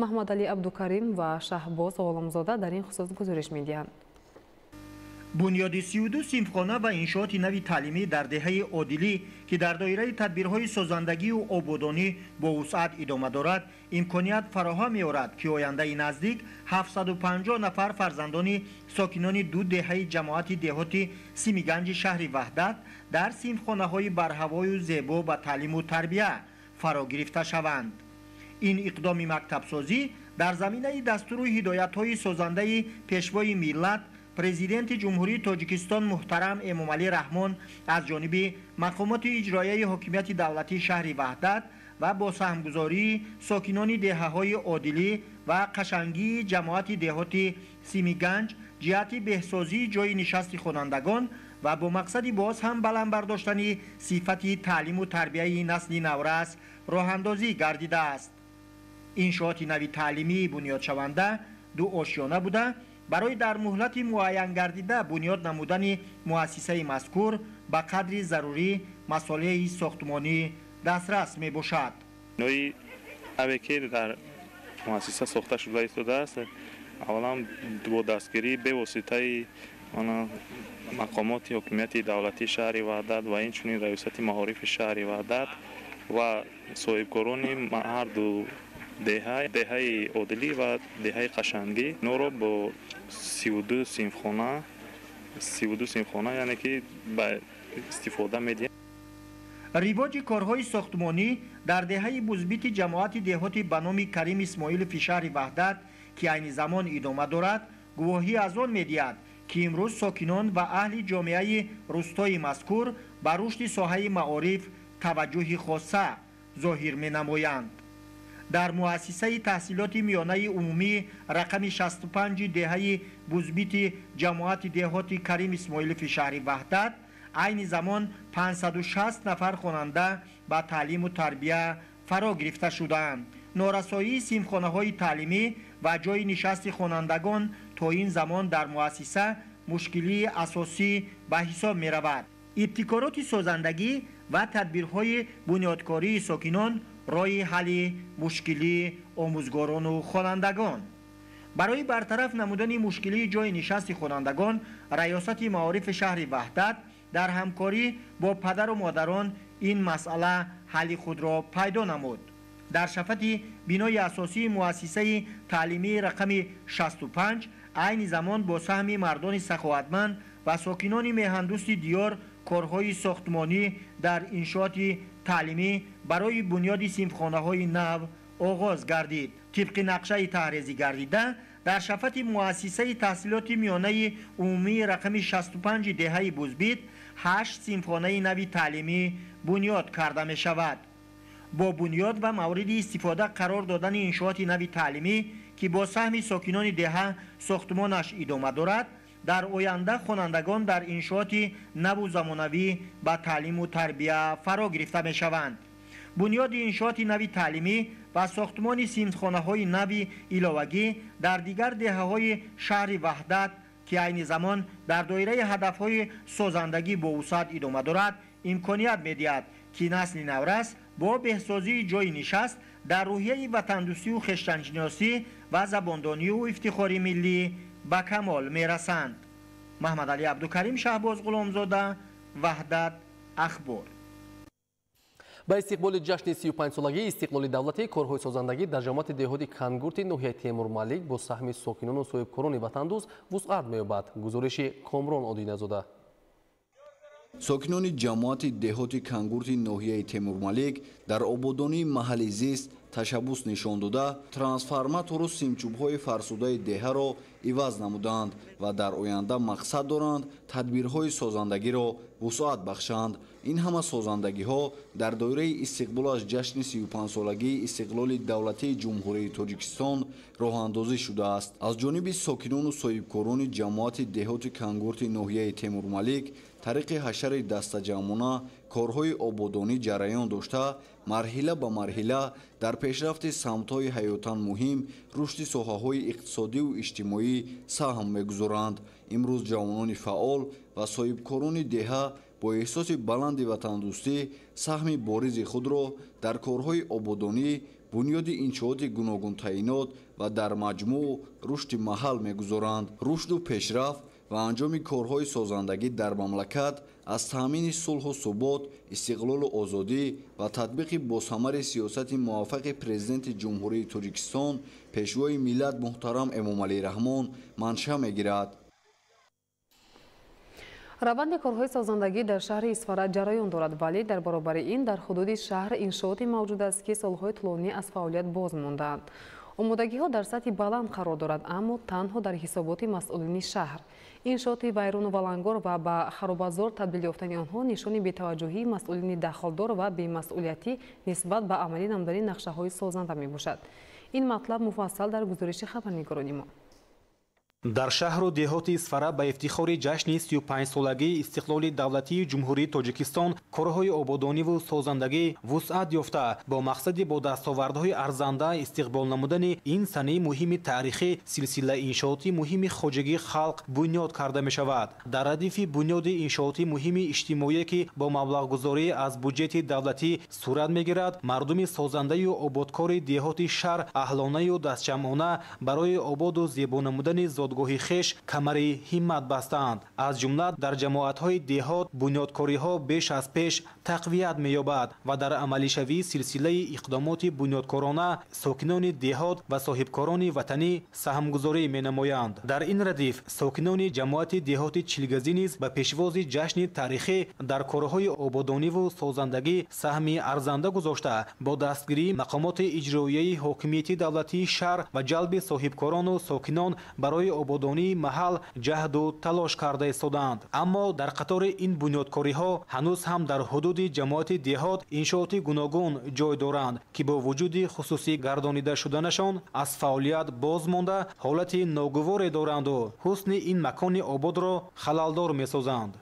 [SPEAKER 5] Маҳмадалӣ Абдукарим ва Шаҳбоз Ғоломзода дар ин хусус гузориш медиҳанд.
[SPEAKER 3] Бунёди 32 синфхона ва иншооти нави таълимӣ дар деҳаи Одилӣ, ки дар доираи тадбирҳои созандагию ободонӣ бо вусъат идома дорад, имконият фароҳам меорад, ки ояндаи наздик 750 нафар фарзандони сокинони ду деҳаи ҷамоати деҳоти Симиганҷи шаҳри Ваҳдат дар синфхонаҳои барҳавою зебо ба таълиму тарбия фаро гирифта шаванд. Ин иқдоми мактабсозӣ дар заминаи дастуру ҳидоятҳои созандаи Пешвои миллат, Президенти Ҷумҳурии Тоҷикистон муҳтарам Эмомалӣ Раҳмон аз ҷониби мақомоти иҷроияи ҳокимияти давлатии шаҳри Ваҳдат ва бо саҳмгузории сокинони деҳаҳои Одилӣ ва Қашангии ҷамоати деҳоти Симиганҷ ҷиҳати беҳсозии ҷойи нишасти хонандагон ва бо мақсади боз ҳам баланд бардоштани сифати таълиму тарбияи насли наврас роҳандозӣ гардидааст. Иншооти нави таълимии бунёдшаванда ду ошёна буда, барои дар муҳлати муайянгардида бунёд намудани муассисаи мазкур ба қадри зарурӣ масолеҳи сохтмонӣ дастрас мебошад.
[SPEAKER 7] Бинои наве ки дар муассиса сохта шуда истодааст, аввалан бо дастгирии бевоситаи мақомоти ҳокимияти давлатии шаҳри Ваҳдат ва инчунин раёсати маорифи шаҳри Ваҳдат ва соҳибкорони ҳарду деҳа, деҳаи Одилӣ ва деҳаи Қашангӣ, инҳоро бо 32 синфхона, 32 синфхона, яъне ки ба истифода медиҳем.
[SPEAKER 3] Ривоҷи корҳои сохтмонӣ дар деҳаи Бузбити ҷамоати деҳоти ба номи Карим Исмоилови шаҳри Ваҳдат, ки айни замон идома дорад, гувоҳӣ аз он медиҳад, ки имрӯз сокинон ва аҳли ҷомеаи рӯстои мазкур ба рушди соҳаи маориф таваҷҷӯҳи хоса зоҳир менамоянд. Дар муассисаи таҳсилоти миёнаи умумӣ рақами 65 деҳаи Бузбити ҷамоати деҳоти Карим Исмоилови шаҳри Ваҳдат айни замон 560 нафар хонанда ба таълиму тарбия фаро гирифта шудаанд. Норасоии синфхонаҳои таълимӣ ва ҷойи нишасти хонандагон то ин замон дар муассиса мушкилии асосӣ ба ҳисоб меравад. Ибтикороти созандагӣ ва тадбирҳои бунёдкории сокинон роҳи ҳалли мушкилии омӯзгорону хонандагон. Барои бартараф намудани мушкилии ҷойи нишасти хонандагон раёсати маорифи шаҳри Ваҳдат дар ҳамкорӣ бо падару модарон ин масъала ҳалли худро пайдо намуд. Дар шафати бинои асосии муассисаи таълимии рақами 65 айни замон бо саҳми мардони саховатманд ва сокинони меҳандӯсти диёр корҳои сохтмонӣ дар иншооти таълимӣ барои бунёди синфхонаҳои нав оғоз гардид. Тибқи нақшаи таҳрезӣ гардида, дар шафати муассисаи таҳсилоти миёнаи умумии рақами 65 деҳаи Бузбит 8 синфхонаи нави таълимӣ бунёд карда мешавад. Бо бунёд ва мавриди истифода қарор додани иншооти нави таълимӣ, ки бо саҳми сокинони деҳа сохтмонаш идома дорад, дар оянда хонандагон дар иншооти наву замонавӣ ба таълиму тарбия фаро гирифта мешаванд. Бунёди иншооти нави таълимӣ ва сохтмони синфхонаҳои нави иловагӣ дар дигар деҳаҳои шаҳри Ваҳдат, ки айни замон дар доираи ҳадафҳои созандагӣ бо вусъат идома дорад, имконият медиҳад, ки насли наврас бо беҳсозии ҷойи нишаст дар рӯҳияи ватандӯстию хештаншиносӣ ва забондонию ифтихори миллӣ ба камол мерасанд. Маҳмадалӣ Абдукарим, Шаҳбоз Ғуломзода, Ваҳдат, Ахбор.
[SPEAKER 6] Ба истиқболи ҷашни 35-солагии истиқлоли давлатӣ корҳои созандагӣ дар ҷамоати деҳоти Кангурти ноҳияи Темурмалик бо саҳми сокинону соҳибкорони ватандӯст вусъат меёбад. Гузориши Комрон Одиназода.
[SPEAKER 8] Сокинони ҷамоати деҳоти Кангурти ноҳияи Темурмалик дар ободонии маҳалли зист ташаббус нишон дода, трансформатору симчӯбҳои фарсудаи деҳаро иваз намуданд ва дар оянда мақсад доранд тадбирҳои созандагиро вусъат бахшанд. Ин ҳама созандагиҳо дар доираи истиқбол аз ҷашни 35-солагии истиқлоли давлатии Ҷумҳурии Тоҷикистон роҳандозӣ шудааст. Аз ҷониби сокинону соҳибкорони ҷамоати деҳоти Кангурти ноҳияи Темурмалик тариқи ҳашари дастаҷамъона корҳои ободонӣ ҷараён дошта, марҳила ба марҳила дар пешрафти самтҳои ҳаётан муҳим, рушди соҳаҳои иқтисодиву иҷтимоӣ саҳм мегузоранд. Имрӯз ҷавонони фаъол ва соҳибкорони деҳа бо эҳсоси баланди ватандӯстӣ саҳми боризи худро дар корҳои ободонӣ, бунёди иншооти гуногунтаъинот ва дар маҷмӯъ рушди маҳал мегузоранд. Рушду пешрафт ва анҷоми корҳои созандагӣ дар мамлакат аз таъмини сулҳу субот, истиқлолу озодӣ ва татбиқи босамари сиёсати муваффақи Президенти Ҷумҳурии Тоҷикистон, Пешвои миллат муҳтарам Эмомалӣ Раҳмон маншаъ мегирад.
[SPEAKER 5] Раванди корҳои созандагӣ дар шаҳри Исфара ҷараён дорад, вале дар баробари ин дар ҳудуди шаҳр иншооте мавҷуд аст, ки солҳои тӯлонӣ аз фаъолият боз мондаанд. Омодагиҳо дар сатҳи баланд қарор дорад, аммо танҳо дар ҳисоботи масъулини шаҳр. Иншооти вайрону валангор ва ба харобазор табдил ёфтани онҳо нишони бетаваҷҷӯҳии масъулини дахлдор ва бемасъулиятӣ нисбат ба амалӣ намудани нақшаҳои созанда мебошад. Ин матлаб муфассал дар гузориши хабарнигорони мо.
[SPEAKER 9] Дар шаҳру деҳоти Исфара ба ифтихори ҷашни 35-солагии истиқлоли давлатии Ҷумҳурии Тоҷикистон корҳои ободониву созандагӣ вусъат ёфта, бо мақсади бо дастовардҳои арзанда истиқбол намудани ин санаи муҳими таърихӣ силсила иншооти муҳими хоҷагии халқ бунёд карда мешавад. Дар радифи бунёди иншооти муҳими иҷтимоие, ки бо маблағгузорӣ аз буҷети давлатӣ сурат мегирад, мардуми созандаю ободкори деҳоти шаҳр аҳлонаю дастҷамъона барои ободу зебо намудани зодгоҳи хеш камари ҳиммат бастаанд. Аз ҷумла дар ҷамоатҳои деҳот бунёдкориҳо беш аз пеш тақвият меёбад ва дар амалишавии силсилаи иқдомоти бунёдкорона сокинони деҳот ва соҳибкорони ватанӣ саҳмгузорӣ менамоянд. Дар ин радиф сокинони ҷамоати деҳоти Чилгазӣ низ ба пешвози ҷашни таърихӣ дар корҳои ободониву созандагӣ саҳми арзанда гузошта, бо дастгирии мақомоти иҷроияи ҳокимияти давлатии шаҳр ва ҷалби соҳибкорону сокинон барои ободонии маҳал ҷаҳду талош карда истодаанд. Аммо дар қатори ин бунёдкориҳо ҳанӯз ҳам дар ҳудуди ҷамоати деҳот иншооти гуногун ҷой доранд, ки бо вуҷуди хусусӣ гардонида шуданашон аз фаъолият боз монда, ҳолати ногуворе доранду ҳусни ин макони ободро халалдор месозанд.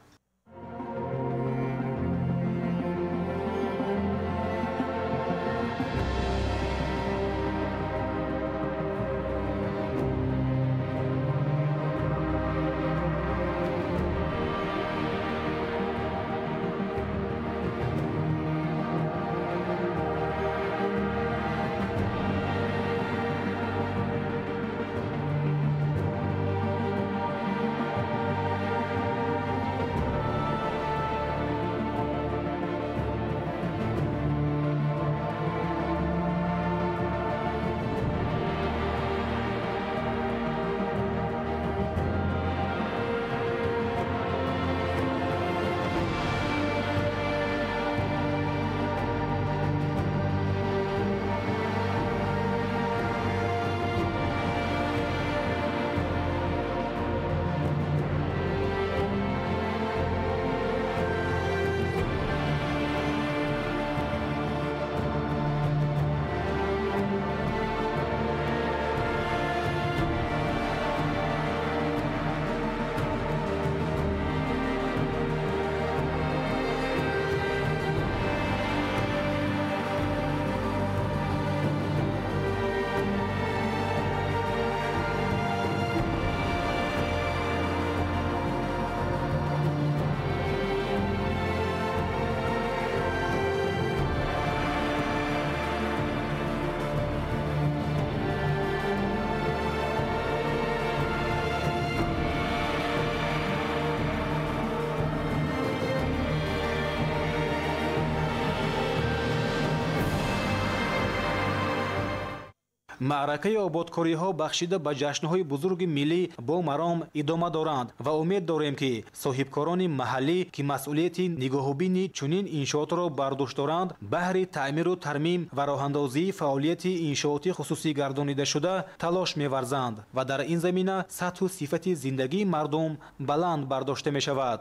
[SPEAKER 9] Маъракаи ободкориҳо бахшида ба ҷашнҳои бузурги миллӣ бо маром идома доранд ва умед дорем, ки соҳибкорони маҳаллӣ, ки масъулияти нигоҳубини чунин иншоотро бар дӯш доранд, баҳри таъмиру тармим ва роҳандозии фаъолияти иншооти хусусӣ гардонидашуда талош меварзанд ва дар ин замина сатҳу сифати зиндагии мардум баланд бардошта мешавад.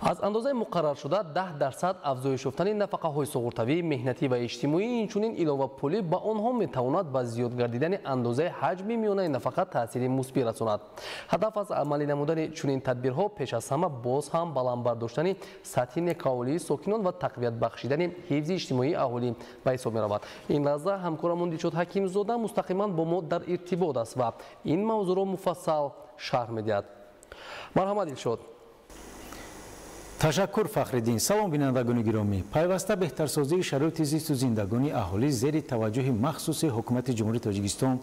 [SPEAKER 6] Аз андозаи муқарраршуда 10% афзоиш ёфтани нафақаҳои суғуртавӣ, меҳнатӣ ва иҷтимоӣ, инчунин иловапулӣ ба онҳо метавонад ба зиёд гардидани андозаи ҳаҷми миёнаи нафақа таъсири мусбӣ расонад. Ҳадаф аз амалӣ намудани чунин тадбирҳо пеш аз ҳама боз ҳам баланд бардоштани сатҳи некаолии сокинон ва тақвият бахшидани ҳифзи иҷтимоии аҳолӣ ба ҳисоб меравад. Ин лаҳза ҳамкорамон Дилшод Ҳакимзода мустақиман бо мо дар иртибот аст ва ин мавзӯъро муфассал шарҳ медиҳад. Марҳамат, Дилшод.
[SPEAKER 10] Ташаккур, Фахриддин. Салом, бинандагони гиромӣ. Пайваста беҳтарсозии шароити зисту зиндагонии аҳолӣ зери таваҷҷӯҳи махсуси ҳукумати Ҷумҳурии Тоҷикистон,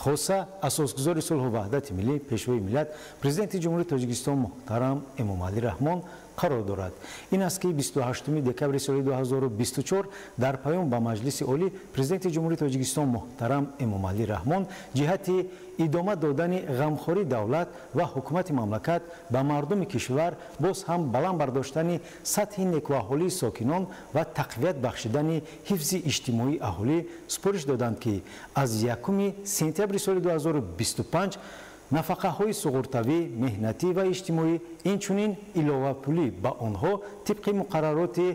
[SPEAKER 10] хоса асосгузори сулҳу ваҳдати миллӣ, пешвои миллат, президенти Ҷумҳурии Тоҷикистон муҳтарам Эмомалӣ Раҳмон қарор дорад. Ин аст ки 28 декабри соли 2024 дар паём ба Маҷлиси Олӣ президенти Ҷумҳурии Тоҷикистон муҳтарам Эмомалӣ Раҳмон ҷиҳати идома додани ғамхории давлат ва ҳукумати мамлакат ба мардуми кишвар, боз ҳам баланд бардоштани сатҳи некуаҳолии сокинон ва тақвият бахшидани ҳифзи иҷтимоии аҳолӣ супориш доданд, ки аз 1 сентябри соли 2025 нафақаҳои суғуртавӣ, меҳнатӣ ва иҷтимоӣ, инчунин иловапулӣ ба онҳо тибқи муқаррароти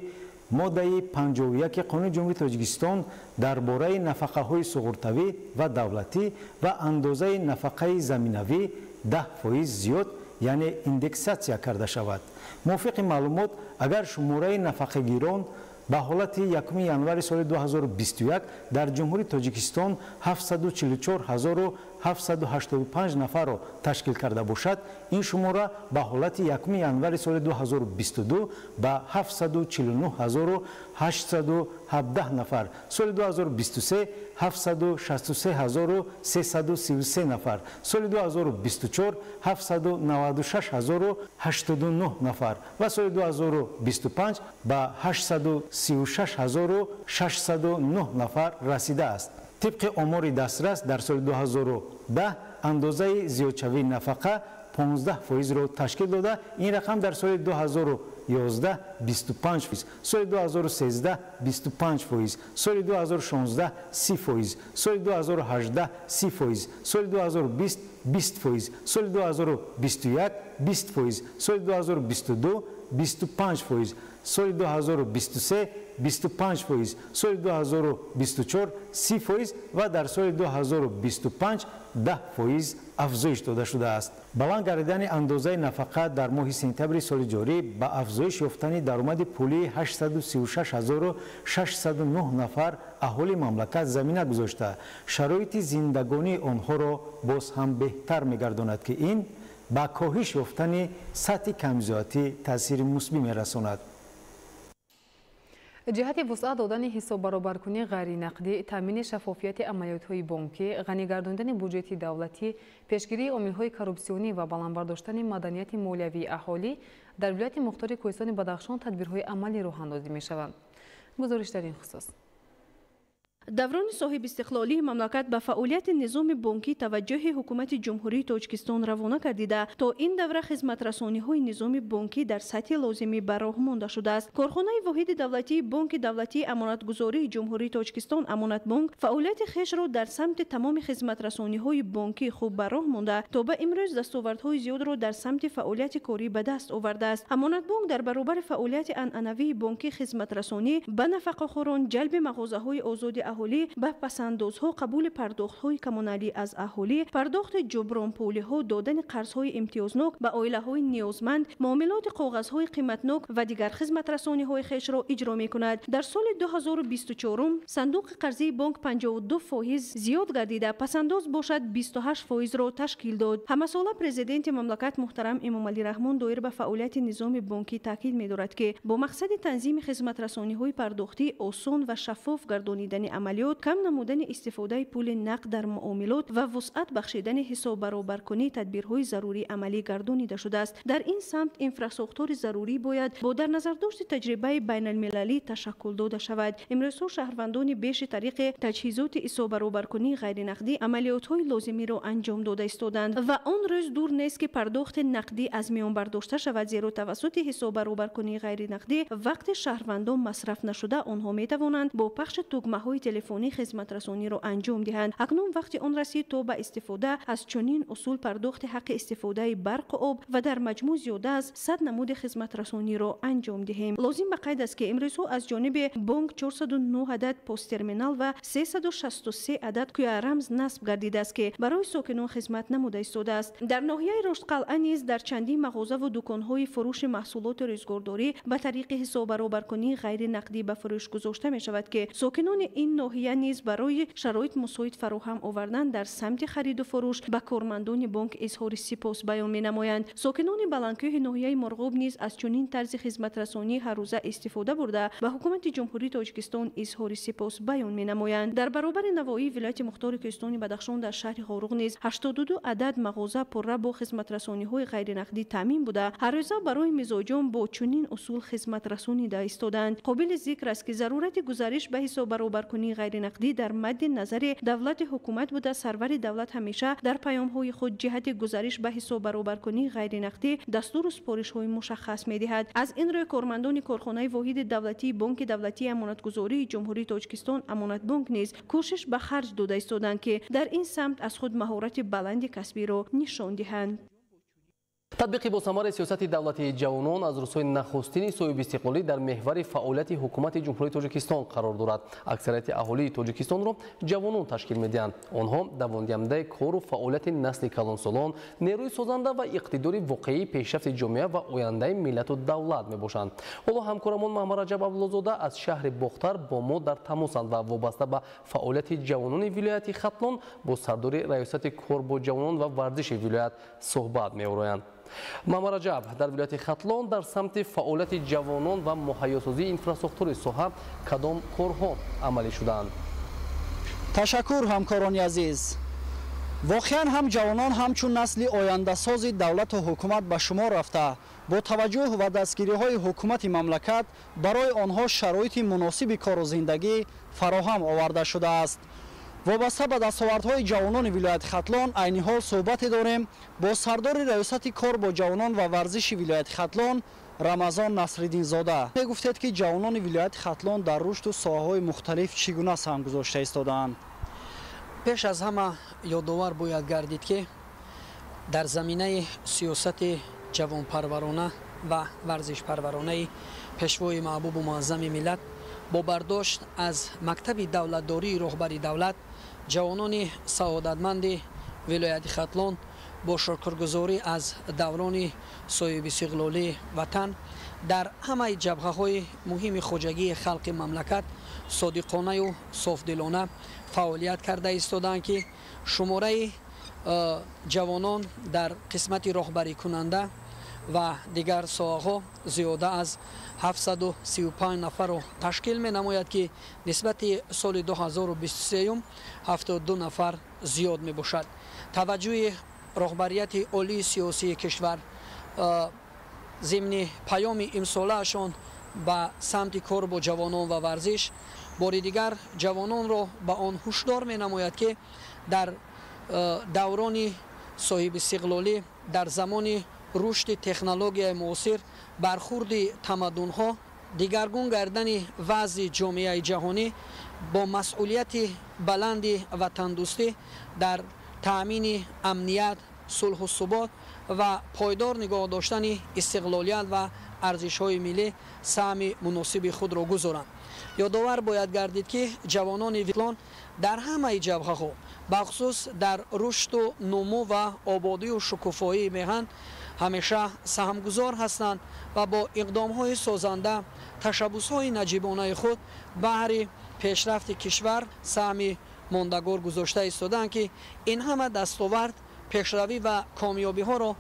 [SPEAKER 10] Моддаи 51 Қонуни Ҷумҳурии Тоҷикистон дар бораи нафақаҳои суғуртавӣ ва давлатӣ ва андозаи нафақаи заминавӣ 10% зиёд, яъне индексатсия карда шавад. Мувофиқи маълумот, агар шумораи нафақагирон ба ҳолати 1 январи соли 2021 дар Ҷумҳурии Тоҷикистон 744 785 нафарро ташкил карда бошад, ин шумора ба ҳолати 1 январи соли 2022 ба 749 817 нафар, соли 2023 763 333 нафар, соли 2024 796 089 нафар ва соли 2025 ба 836 609 нафар расидааст. Тибқи омори дастрас, дар соли 2010 андозаи зиёдшавии нафақа 15%-ро ташкил дода, ин рақам дар соли 2011 25%, соли 2013 25%, соли 2016 30%, соли 2018 30%, соли 2020 20%, соли 2021 20%, соли 2022 25%, соли 2023 25%, соли 2024 30% ва дар соли 2025 10% афзоиш дода шудааст. Баланд гардидани андозаи нафақа дар моҳи сентябри соли ҷорӣ ба афзоиш ёфтани даромади пулии 836 609 нафар аҳолии мамлакат замина гузошта, шароити зиндагонии онҳоро боз ҳам беҳтар мегардонад, ки ин ба коҳиш ёфтани сатҳи камбизоатӣ таъсири мусбӣ мерасонад.
[SPEAKER 5] Ҷиҳати вусъат додани ҳисоббаробаркунии ғайринақдӣ, таъмини шаффофияти амалиётҳои бонкӣ, ғанигардондани буҷети давлатӣ, пешгирии омилҳои коррупсионӣ ва баландбардоштани маданияти молиявии аҳолӣ дар вилояти мухтори Кӯҳистони Бадахшон тадбирҳои амалӣ роҳандозӣ мешаванд. Гузориш дар ин хусус.
[SPEAKER 11] Даврони соҳибистиқлолии мамлакат ба фаъолияти низоми бонкӣ таваҷҷӯҳи Ҳукумати Ҷумҳурии Тоҷикистон равона гардида, то ин давра хизматрасониҳои низоми бонкӣ дар сатҳи лозимӣ ба роҳ монда шудааст. Корхонаи воҳиди давлатии Бонки давлатии амонатгузории Ҷумҳурии Тоҷикистон «Амонатбонк» фаъолияти хешро дар самти тамоми хизматрасониҳои бонкӣ хуб ба роҳ монда, то ба имрӯз дастовардҳои зиёдро дар самти фаъолияти корӣ ба даст овардааст. «Амонатбонк» дар баробари фаъолияти анъанавии бонкӣ хизматрасонӣ ба нафақахӯрон, ҷалби мағозаҳои озоди аҳолӣ ба пасандозҳо, қабули пардохтҳои коммуналӣ аз аҳолӣ, пардохти ҷубронпулиҳо, додани қарзҳои имтиёзнок ба оилаҳои ниёзманд, муомилоти коғазҳои қиматнок ва дигар хизматрасониҳои хешро иҷро мекунад. Дар соли 2024 сандуқи қарзии бонк 52% зиёд гардида, пасандоз бошад 28%-ро ташкил дод. Ҳамасола Президенти мамлакат муҳтарам Эмомалӣ Раҳмон доир ба фаъолияти низоми бонкӣ таъкид медорад, ки бо мақсади танзими хизматрасониҳои пардохтӣ, осон ва шаффоф гардонидани амалиёт, кам намудани истифодаи пули нақд дар муомилот ва вусъат бахшидани ҳисоббаробаркунӣ тадбирҳои зарурӣ амалӣ гардонида шудааст. Дар ин самт инфрасохтори зарурӣ бояд бо дар назардошти таҷрибаи байналмилалӣ ташаккул дода шавад. Имрӯзҳо шаҳрвандони беши тариқи таҷҳизоти ҳисоббаробаркунии ғайринақдӣ амалиётҳои лозимиро анҷом дода истоданд ва он рӯз дур нест, ки пардохти нақдӣ аз миён бардошта шавад, зеро тавассути ҳисоббаробаркунии ғайринақдӣ вақти шаҳрвандон масраф нашуда, онҳо метавонанд бо пахши тугмаҳои телефонӣ хизматрасониро анҷом диҳанд. Акнун вақти он расид, то ба истифода аз чунин усул пардохти ҳаққи истифодаи барқу об ва дар маҷмӯъ зиёда аз 100 намуди хизматрасониро анҷом диҳем. Лозим ба қайд аст, ки имрӯзҳо аз ҷониби бонк 409 адад посттерминал ва 363 адад QR-рамз насб гардидааст, ки барои сокинон хизмат намуда истодааст. Дар ноҳияи Роштқалъа низ дар чандин мағозаву дуконҳои фурӯши маҳсулоти рӯзгордорӣ ба тариқи ҳисоббаробаркунии ғайринақдӣ ба фурӯш гузошта мешавад, ки сокинони ин ноҳия низ барои шароит мусоид фароҳам овардан дар самти хариду фурӯш ба кормандони бонк изҳори сипос баён менамоянд. Сокинони Баландкӯҳи ноҳияи Мурғоб низ аз чунин тарзи хизматрасонӣ ҳаррӯза истифода бурда, ба Ҳукумати Ҷумҳурии Тоҷикистон изҳори сипос баён менамоянд. Дар баробари Навоии вилояти мухтори Кӯҳистони Бадахшон дар шаҳри Хоруғ низ 82 адад мағоза пурра бо хизматрасониҳои ғайринақдӣ таъмин буда, ҳаррӯза барои мизоҷон бо чунин усул хизматрасонида истоданд. Қобили зикр аст, ки зарурати гузариш ба ҳисоббаробаркунии ғайринақдӣ дар мадди назари давлати ҳукумат буда, сарвари давлат ҳамеша дар паёмҳои худ ҷиҳати гузариш ба ҳисоббаробаркунии ғайринақдӣ дастуру супоришҳои мушаххас медиҳад. Аз ин рӯй кормандони корхонаи воҳиди давлатии Бонки давлатии амонатгузории Ҷумҳурии Тоҷикистон «Амонатбонк» низ кӯшиш ба харҷ дода истоданд, ки дар ин самт аз худ маҳорати баланди касбиро нишон диҳанд.
[SPEAKER 6] Татбиқи босамари сиёсати давлатии ҷавонон аз рӯзҳои нахустини соҳибистиқлолӣ дар меҳвари фаъолияти ҳукумати Ҷумҳурии Тоҷикистон қарор дорад. Аксарияти аҳолии Тоҷикистонро ҷавонон ташкил медиҳанд. Онҳо давомдиҳандаи кору фаъолияти насли калонсолон, нерӯи созанда ва иқтидори воқеии пешрафти ҷомеа ва ояндаи миллату давлат мебошанд. Ҳоло ҳамкорамон Маҳмадраҷаб Абдуллозода аз шаҳри Бохтар бо мо дар тамосанд ва вобаста ба фаъолияти ҷавонони вилояти Хатлон бо сардори раёсати кор бо ҷавонон ва варзиши вилоят суҳбат меороянд. Маҳмадраҷаб, дар вилояти Хатлон дар самти фаъолияти ҷавонон ва муҳайёсозии инфрасохтори соҳа кадом корҳо амалӣ шудаанд?
[SPEAKER 13] Ташаккур, ҳамкорони азиз. Воқеан ҳам ҷавонон ҳамчун насли ояндасози давлату ҳукумат ба шумор рафта, бо таваҷҷӯҳ ва дастгириҳои ҳукумати мамлакат барои онҳо шароити муносиби кору зиндагӣ фароҳам оварда шудааст. Вобаста ба дастовардҳои ҷавонони вилояти Хатлон айни ҳол суҳбате дорем бо сардори раёсати кор бо ҷавонон ва варзиши вилояти Хатлон Рамазон Насриддинзода. Мегуфтед, ки ҷавонони вилояти Хатлон дар рушду соҳаҳои мухталиф чӣ гуна саҳм гузошта истодаанд?
[SPEAKER 14] Пеш аз ҳама ёдовар бояд гардид, ки дар заминаи сиёсати ҷавонпарварона ва варзишпарваронаи пешвои маҳбубу муаззами миллат бо бардошт аз мактаби давлатдории роҳбари давлат ҷавонони саодатманди вилояти Хатлон бо шукргузорӣ аз даврони соҳибистиқлолии ватан дар ҳамаи ҷабҳаҳои муҳими хоҷагии халқи мамлакат содиқонаю софдилона фаъолият карда истодаанд, ки шумораи ҷавонон дар қисмати роҳбарикунанда ва дигар соҳаҳо зиёда аз 735 нафарро ташкил менамояд, ки нисбати соли 2023 72 нафар зиёд мебошад. Таваҷҷӯҳи роҳбарияти олии сиёсии кишвар зимни паёми имсолаашон ба самти кор бо ҷавонон ва варзиш бори дигар ҷавононро ба он ҳушдор менамояд, ки дар даврони соҳибистиқлолӣ, дар замони рушди технологияи муосир, бархурди тамаддунҳо, дигаргун гардани вазъи ҷомеаи ҷаҳонӣ бо масъулияти баланди ватандӯстӣ дар таъмини амният, сулҳу субот ва пойдор нигоҳ доштани истиқлолият ва арзишҳои миллӣ саҳми муносиби худро гузоранд. Ёдовар бояд гардид, ки ҷавонони Хатлон дар ҳамаи ҷабҳаҳо, бахусус дар рушду нумӯ ва ободию шукуфоии меҳан ҳамеша саҳмгузор ҳастанд ва бо иқдомҳои созанда, ташаббусҳои наҷибонаи худ баҳри пешрафти кишвар саҳми мондагор гузошта истодаанд, ки ин ҳама дастовард, пешравӣ ва комёбиҳоро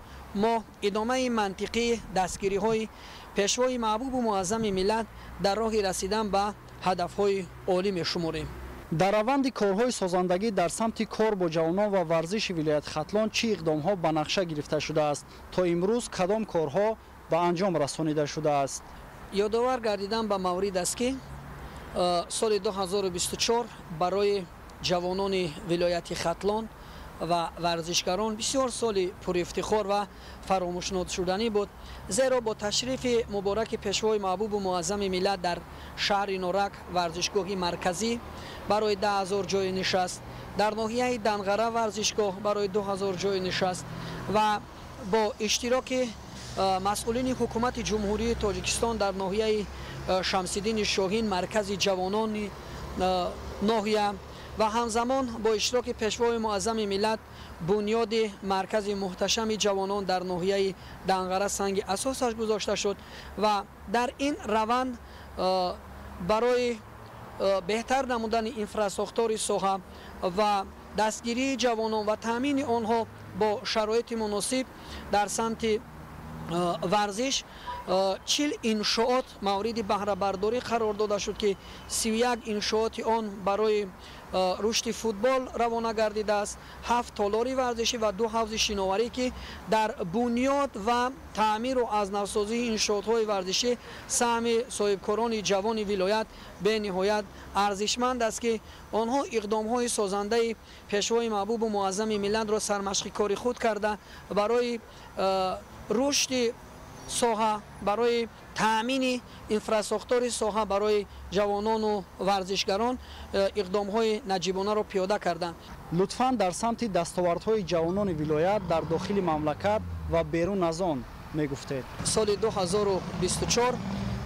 [SPEAKER 14] мо идомаи мантиқии дастгириҳои пешвои маҳбубу муаззами миллат дар роҳи расидан ба ҳадафҳои олӣ мешуморем.
[SPEAKER 13] Дар раванди корҳои созандагӣ дар самти кор бо ҷавонон ва варзиши вилояти Хатлон чӣ иқдомҳо ба нақша гирифта шудааст? То имрӯз кадом корҳо ба анҷом расонида шудааст?
[SPEAKER 14] Ёдовар гардидан ба маврид аст, ки соли 2024 барои ҷавонони вилояти Хатлон ва варзишгарон бисёр соли пурифтихор ва фаромӯшношуданӣ буд, зеро бо ташрифи мубораки пешвои маҳбубу муаззами миллат дар шаҳри Норак варзишгоҳи марказӣ барои 10 000 ҷойи нишаст, дар ноҳияи Данғара варзишгоҳ барои 2000 ҷойи нишаст ва бо иштироки масъулини ҳукумати Ҷумҳурии Тоҷикистон дар ноҳияи Шамсиддини Шоҳин маркази ҷавонони ноҳия ва ҳамзамон бо иштироки пешвои муаззами миллат бунёди маркази муҳташами ҷавонон дар ноҳияи Данғара санги асосаш гузошта шуд ва дар ин раванд барои беҳтар намудани инфрасохтори соҳа ва дастгирии ҷавонон ва таъмини онҳо бо шароити муносиб дар самти варзиш 40 иншоот мавриди баҳрабардорӣ қарор дода шуд, ки 31 иншооти он барои рушди футбол равона гардидааст, 7 толори варзишӣ ва 2 ҳавзи шиноварӣ, ки дар бунёд ва таъмиру аз навсозии иншоотҳои варзишӣ саҳми соҳибкорони ҷавони вилоят бениҳоят арзишманд аст, ки онҳо иқдомҳои созандаи пешвои маҳбубу муаззами миллатро сармашқи кори худ карда барои рушди соҳа, барои таъмини инфрасохтори соҳа барои ҷавонону варзишгарон иқдомҳои наҷибонаро пиёда карданд.
[SPEAKER 13] Лутфан дар самти дастовардҳои ҷавонони вилоят дар дохили мамлакат ва берун аз он мегуфтед.
[SPEAKER 14] Соли 2024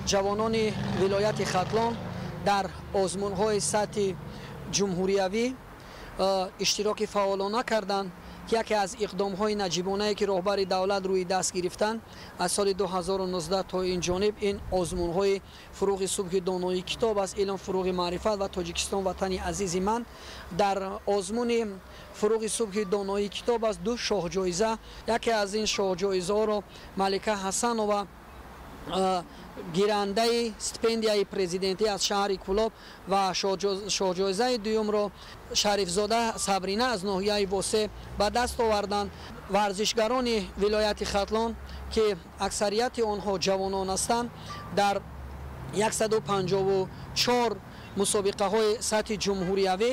[SPEAKER 14] ҷавонони вилояти Хатлон дар озмунҳои сатҳи ҷумҳуриявӣ иштироки фаъолона карданд, ки яке аз иқдомҳои наҷибонае ки роҳбари давлат рӯи даст гирифтанд аз соли 2019 то ин ҷониб ин озмунҳои фурӯғи субҳи донои китоб аст, илм фурӯғи маърифат ва Тоҷикистон ватани азизи ман. Дар озмуни фурӯғи субҳи донои китоб аст 2 шоҳҷоиза. Яке аз ин шоҳҷоизаҳоро Малика Ҳасанова, гирандаи стипендияи президентӣ аз шаҳри Кӯлоб, ва шоҳҷоизаи дуюмро Шарифзода Сабрина аз ноҳияи Восе ба даст оварданд. Варзишгарони вилояти Хатлон, ки аксарияти онҳо ҷавонон ҳастанд, дар 154 мусобиқаҳои сатҳи ҷумҳуриявӣ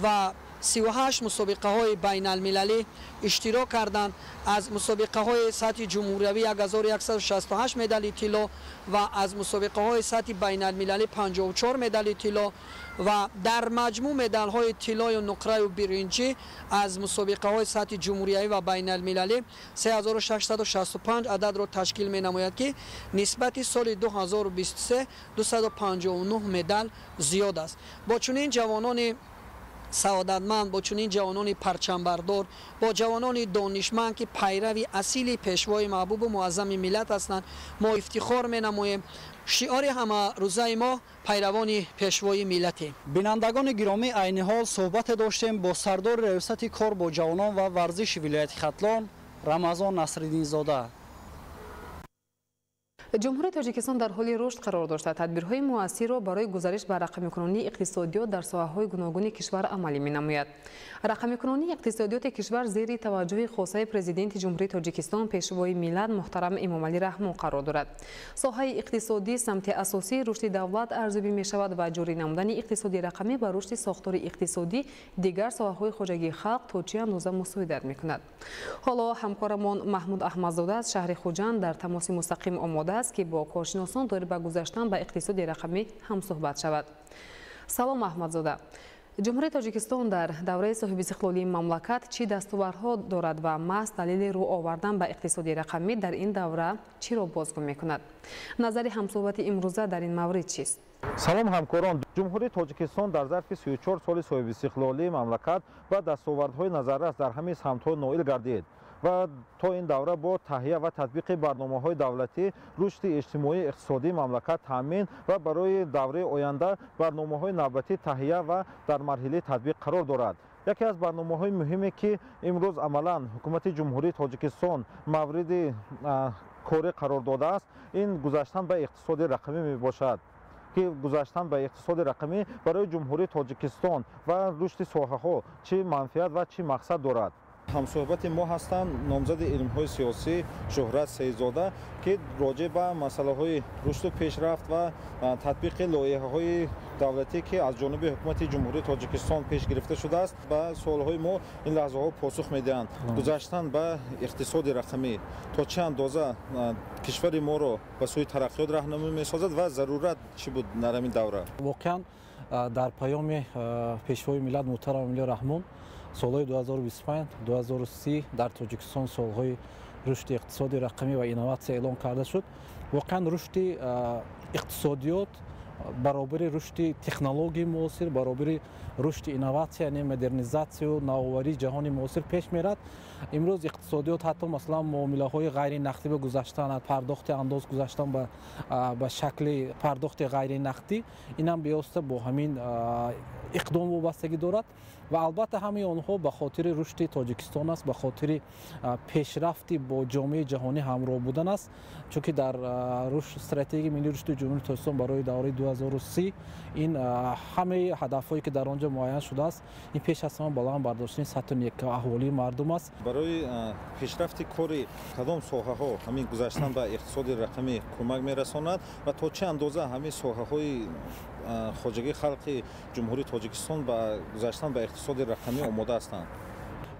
[SPEAKER 14] ва 38 мусобиқаҳои байналмилалӣ иштирок карданд. Аз мусобиқаҳои сатҳи ҷумҳуриявӣ 1168 медали тилло ва аз мусобиқаҳои сатҳи байналмилалӣ 54 медали тилло ва дар маҷмӯъ медалҳои тиллою нуқраю биринҷӣ аз мусобиқаҳои сатҳи ҷумҳуриявӣ ва байналмилалӣ 3665 ададро ташкил менамояд, ки нисбати соли 2023 259 медал зиёд аст. Бо чунин ҷавонони саодатманд, бо чунин ҷавонони парчамбардор, бо ҷавонони донишманд, ки пайрави асили пешвои маҳбубу муаззами миллат ҳастанд, мо ифтихор менамоем. Шиори ҳамарӯзаи мо пайравони пешвои миллатем.
[SPEAKER 13] Бинандагони гиромӣ, айни ҳол суҳбате доштем бо сардори раёсати кор бо ҷавонон ва варзиши вилояти Хатлон Рамазон Насриддинзода.
[SPEAKER 5] Ҷумҳурии Тоҷикистон дар ҳоли рушд қарор дошта, тадбирҳои муассирро барои гузариш ба рақамикунонии иқтисодиёт дар соҳаҳои гуногуни кишвар амалӣ менамояд. Рақамикунонии иқтисодиёти кишвар зери таваҷҷӯҳи хосаи Президенти Ҷумҳурии Тоҷикистон, Пешвои миллат муҳтарам Эмомалӣ Раҳмон қарор дорад. Соҳаи иқтисодӣ самти асосии рушди давлат арзёбӣ мешавад ва ҷорӣ намудани иқтисоди рақамӣ ба рушди сохтори иқтисодӣ дигар соҳаҳои хоҷагии халқ то чӣ андоза мусоидат мекунад. Ҳоло ҳамкорамон Маҳмуд Аҳмадзода аз шаҳри Хуҷанд дар тамоси мустақим омода аст, ки бо коршиносон доир ба гузаштан ба иқтисоди рақамӣ ҳамсӯҳбат шавад. Салом, Аҳмадзода. Ҷумҳурии Тоҷикистон дар давраи соҳибистиқлолии мамлакат чӣ дастовардҳо дорад ва маҳз далели рӯ овардан ба иқтисоди рақамӣ дар ин давра чиро бозгӯ мекунад? Назари ҳамсӯҳбати имрӯза дар ин маврид чист?
[SPEAKER 15] Салом, ҳамкорон. Ҷумҳурии Тоҷикистон дар зарфи 34 соли соҳибистиқлолии мамлакат ба дастовардҳои назаррас дар ҳамин самтҳо ноил гардид ва то ин давра бо таҳия ва татбиқи барномаҳои давлатӣ рушди иҷтимоии иқтисодии мамлакат таъмин ва барои давраи оянда барномаҳои навбатӣ таҳия ва дар марҳилаи татбиқ қарор дорад. Яке аз барномаҳои муҳиме, ки имрӯз амалан ҳукумати Ҷумҳурии Тоҷикистон мавриди корӣ қарор додааст, ин гузаштан ба иқтисоди рақамӣ мебошад, ки гузаштан ба иқтисоди рақамӣ барои Ҷумҳурии Тоҷикистон ва рушди соҳаҳо чӣ манфиат ва чӣ мақсад дорад. Ҳамсӯҳбати мо ҳастанд номзади илмҳои сиёсӣ Шӯҳрат Саидзода, ки роҷеъ ба масъалаҳои рушду пешрафт ва татбиқи лоиҳаҳои давлатӣ, ки аз ҷониби ҳукумати Ҷумҳурии Тоҷикистон пеш гирифта шудааст, ба суолҳои мо ин лаҳзаҳо посух медиҳанд. Гузаштан ба иқтисоди рақамӣ то чӣ андоза кишвари моро ба сӯи тараққиёт раҳнамоӣ месозад ва зарурат чӣ буд дар ҳамин давра?
[SPEAKER 16] Воқеан дар паёми пешвои миллат муҳтарам Эмомалӣ Раҳмон солҳои 2025-2030 дар Тоҷикистон солҳои рушди иқтисоди рақамӣ ва инноватсия эълон карда шуд. Воқеан рушди иқтисодиёт баробари рушди технологияи муосир, баробари рушди инноватсия, яъне модернизатсияю навоварии ҷаҳони муосир пеш мерад. Имрӯз иқтисодиёт ҳатто масалан муомилаҳои ғайринақдӣ ба гузаштан, пардохти андоз гузаштан ба шакли пардохти ғайринақдӣ, инам бевосита бо ҳамин иқдом вобастагӣ дорад ва албатта ҳамаи онҳо ба хотири рушди Тоҷикистон аст, ба хотири пешрафти бо ҷомеаи ҷаҳонӣ ҳамроҳ будан аст, чунки дар стратегияи миллии рушди Ҷумҳурии Тоҷикистон барои давраи 2030 ин ҳамаи ҳадафҳое ки дар он ҷо муайян шудааст, ин пеш аз ҳама баланд бардоштани сатҳу аҳволии мардум аст.
[SPEAKER 15] Барои пешрафти кори кадом соҳаҳо ҳамин гузаштан ба иқтисоди рақамӣ кӯмак мерасонад ва то чӣ андоза ҳамин соҳаҳои хоҷагии халқи Ҷумҳурии Тоҷикистон ба гузаштан ба иқтисоди рақамӣ омода ҳастанд?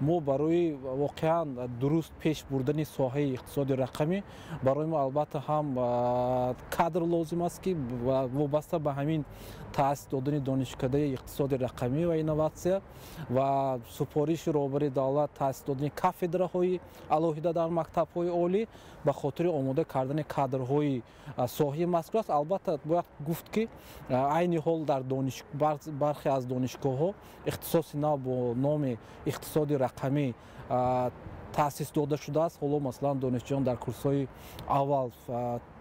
[SPEAKER 16] Мо барои воқеан дуруст пеш бурдани соҳаи иқтисоди рақамӣ барои мо албатта ҳам кадр лозим аст, ки вобаста ба ҳамин таъсис додани донишкадаи иқтисоди рақамӣ ва инноватсия ва супориши роҳбари давлат таъсис додани кафедраҳои алоҳида дар мактабҳои олӣ ба хотири омода кардани кадрҳои соҳаи мазкур аст. Албатта бояд гуфт, ки айни ҳол дар бархе аз донишгоҳҳо ихтисоси нав бо номи иқтисоди рақамӣ таъсис дода шудааст. Ҳоло масалан донишҷӯён дар курсҳои аввал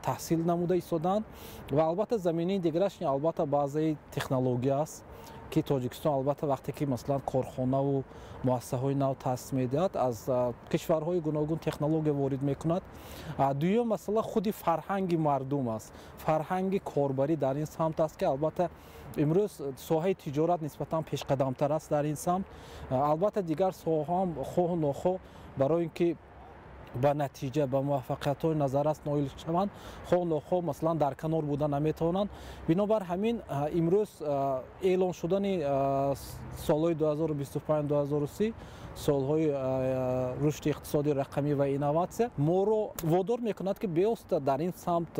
[SPEAKER 16] таҳсил намуда истодаанд ва албатта заминаи дигараш албатта баъзеи технология аст, ки Тоҷикистон албатта вақте ки масалан корхонаву муассисаҳои нав таъсис медиҳад, аз кишварҳои гуногун технология ворид мекунад. Дуюм масъала худи фарҳанги мардум аст, фарҳанги корбарӣ дар ин самт аст, ки албатта имрӯз соҳаи тиҷорат нисбатан пешқадамтар аст дар ин самт. Албатта дигар соҳаҳо ҳам хоҳу нохоҳ барои ин ки ба натиҷа, ба муваффақиятҳои назаррас ноил шаванд, хоҳ нохоҳ масалан дар канор буда наметавонанд. Бинобар ҳамин имрӯз эълон шудани солҳои 2025-2030 солҳои рушди иқтисоди рақамӣ ва инноватсия моро водор мекунад, ки беоста дар ин самт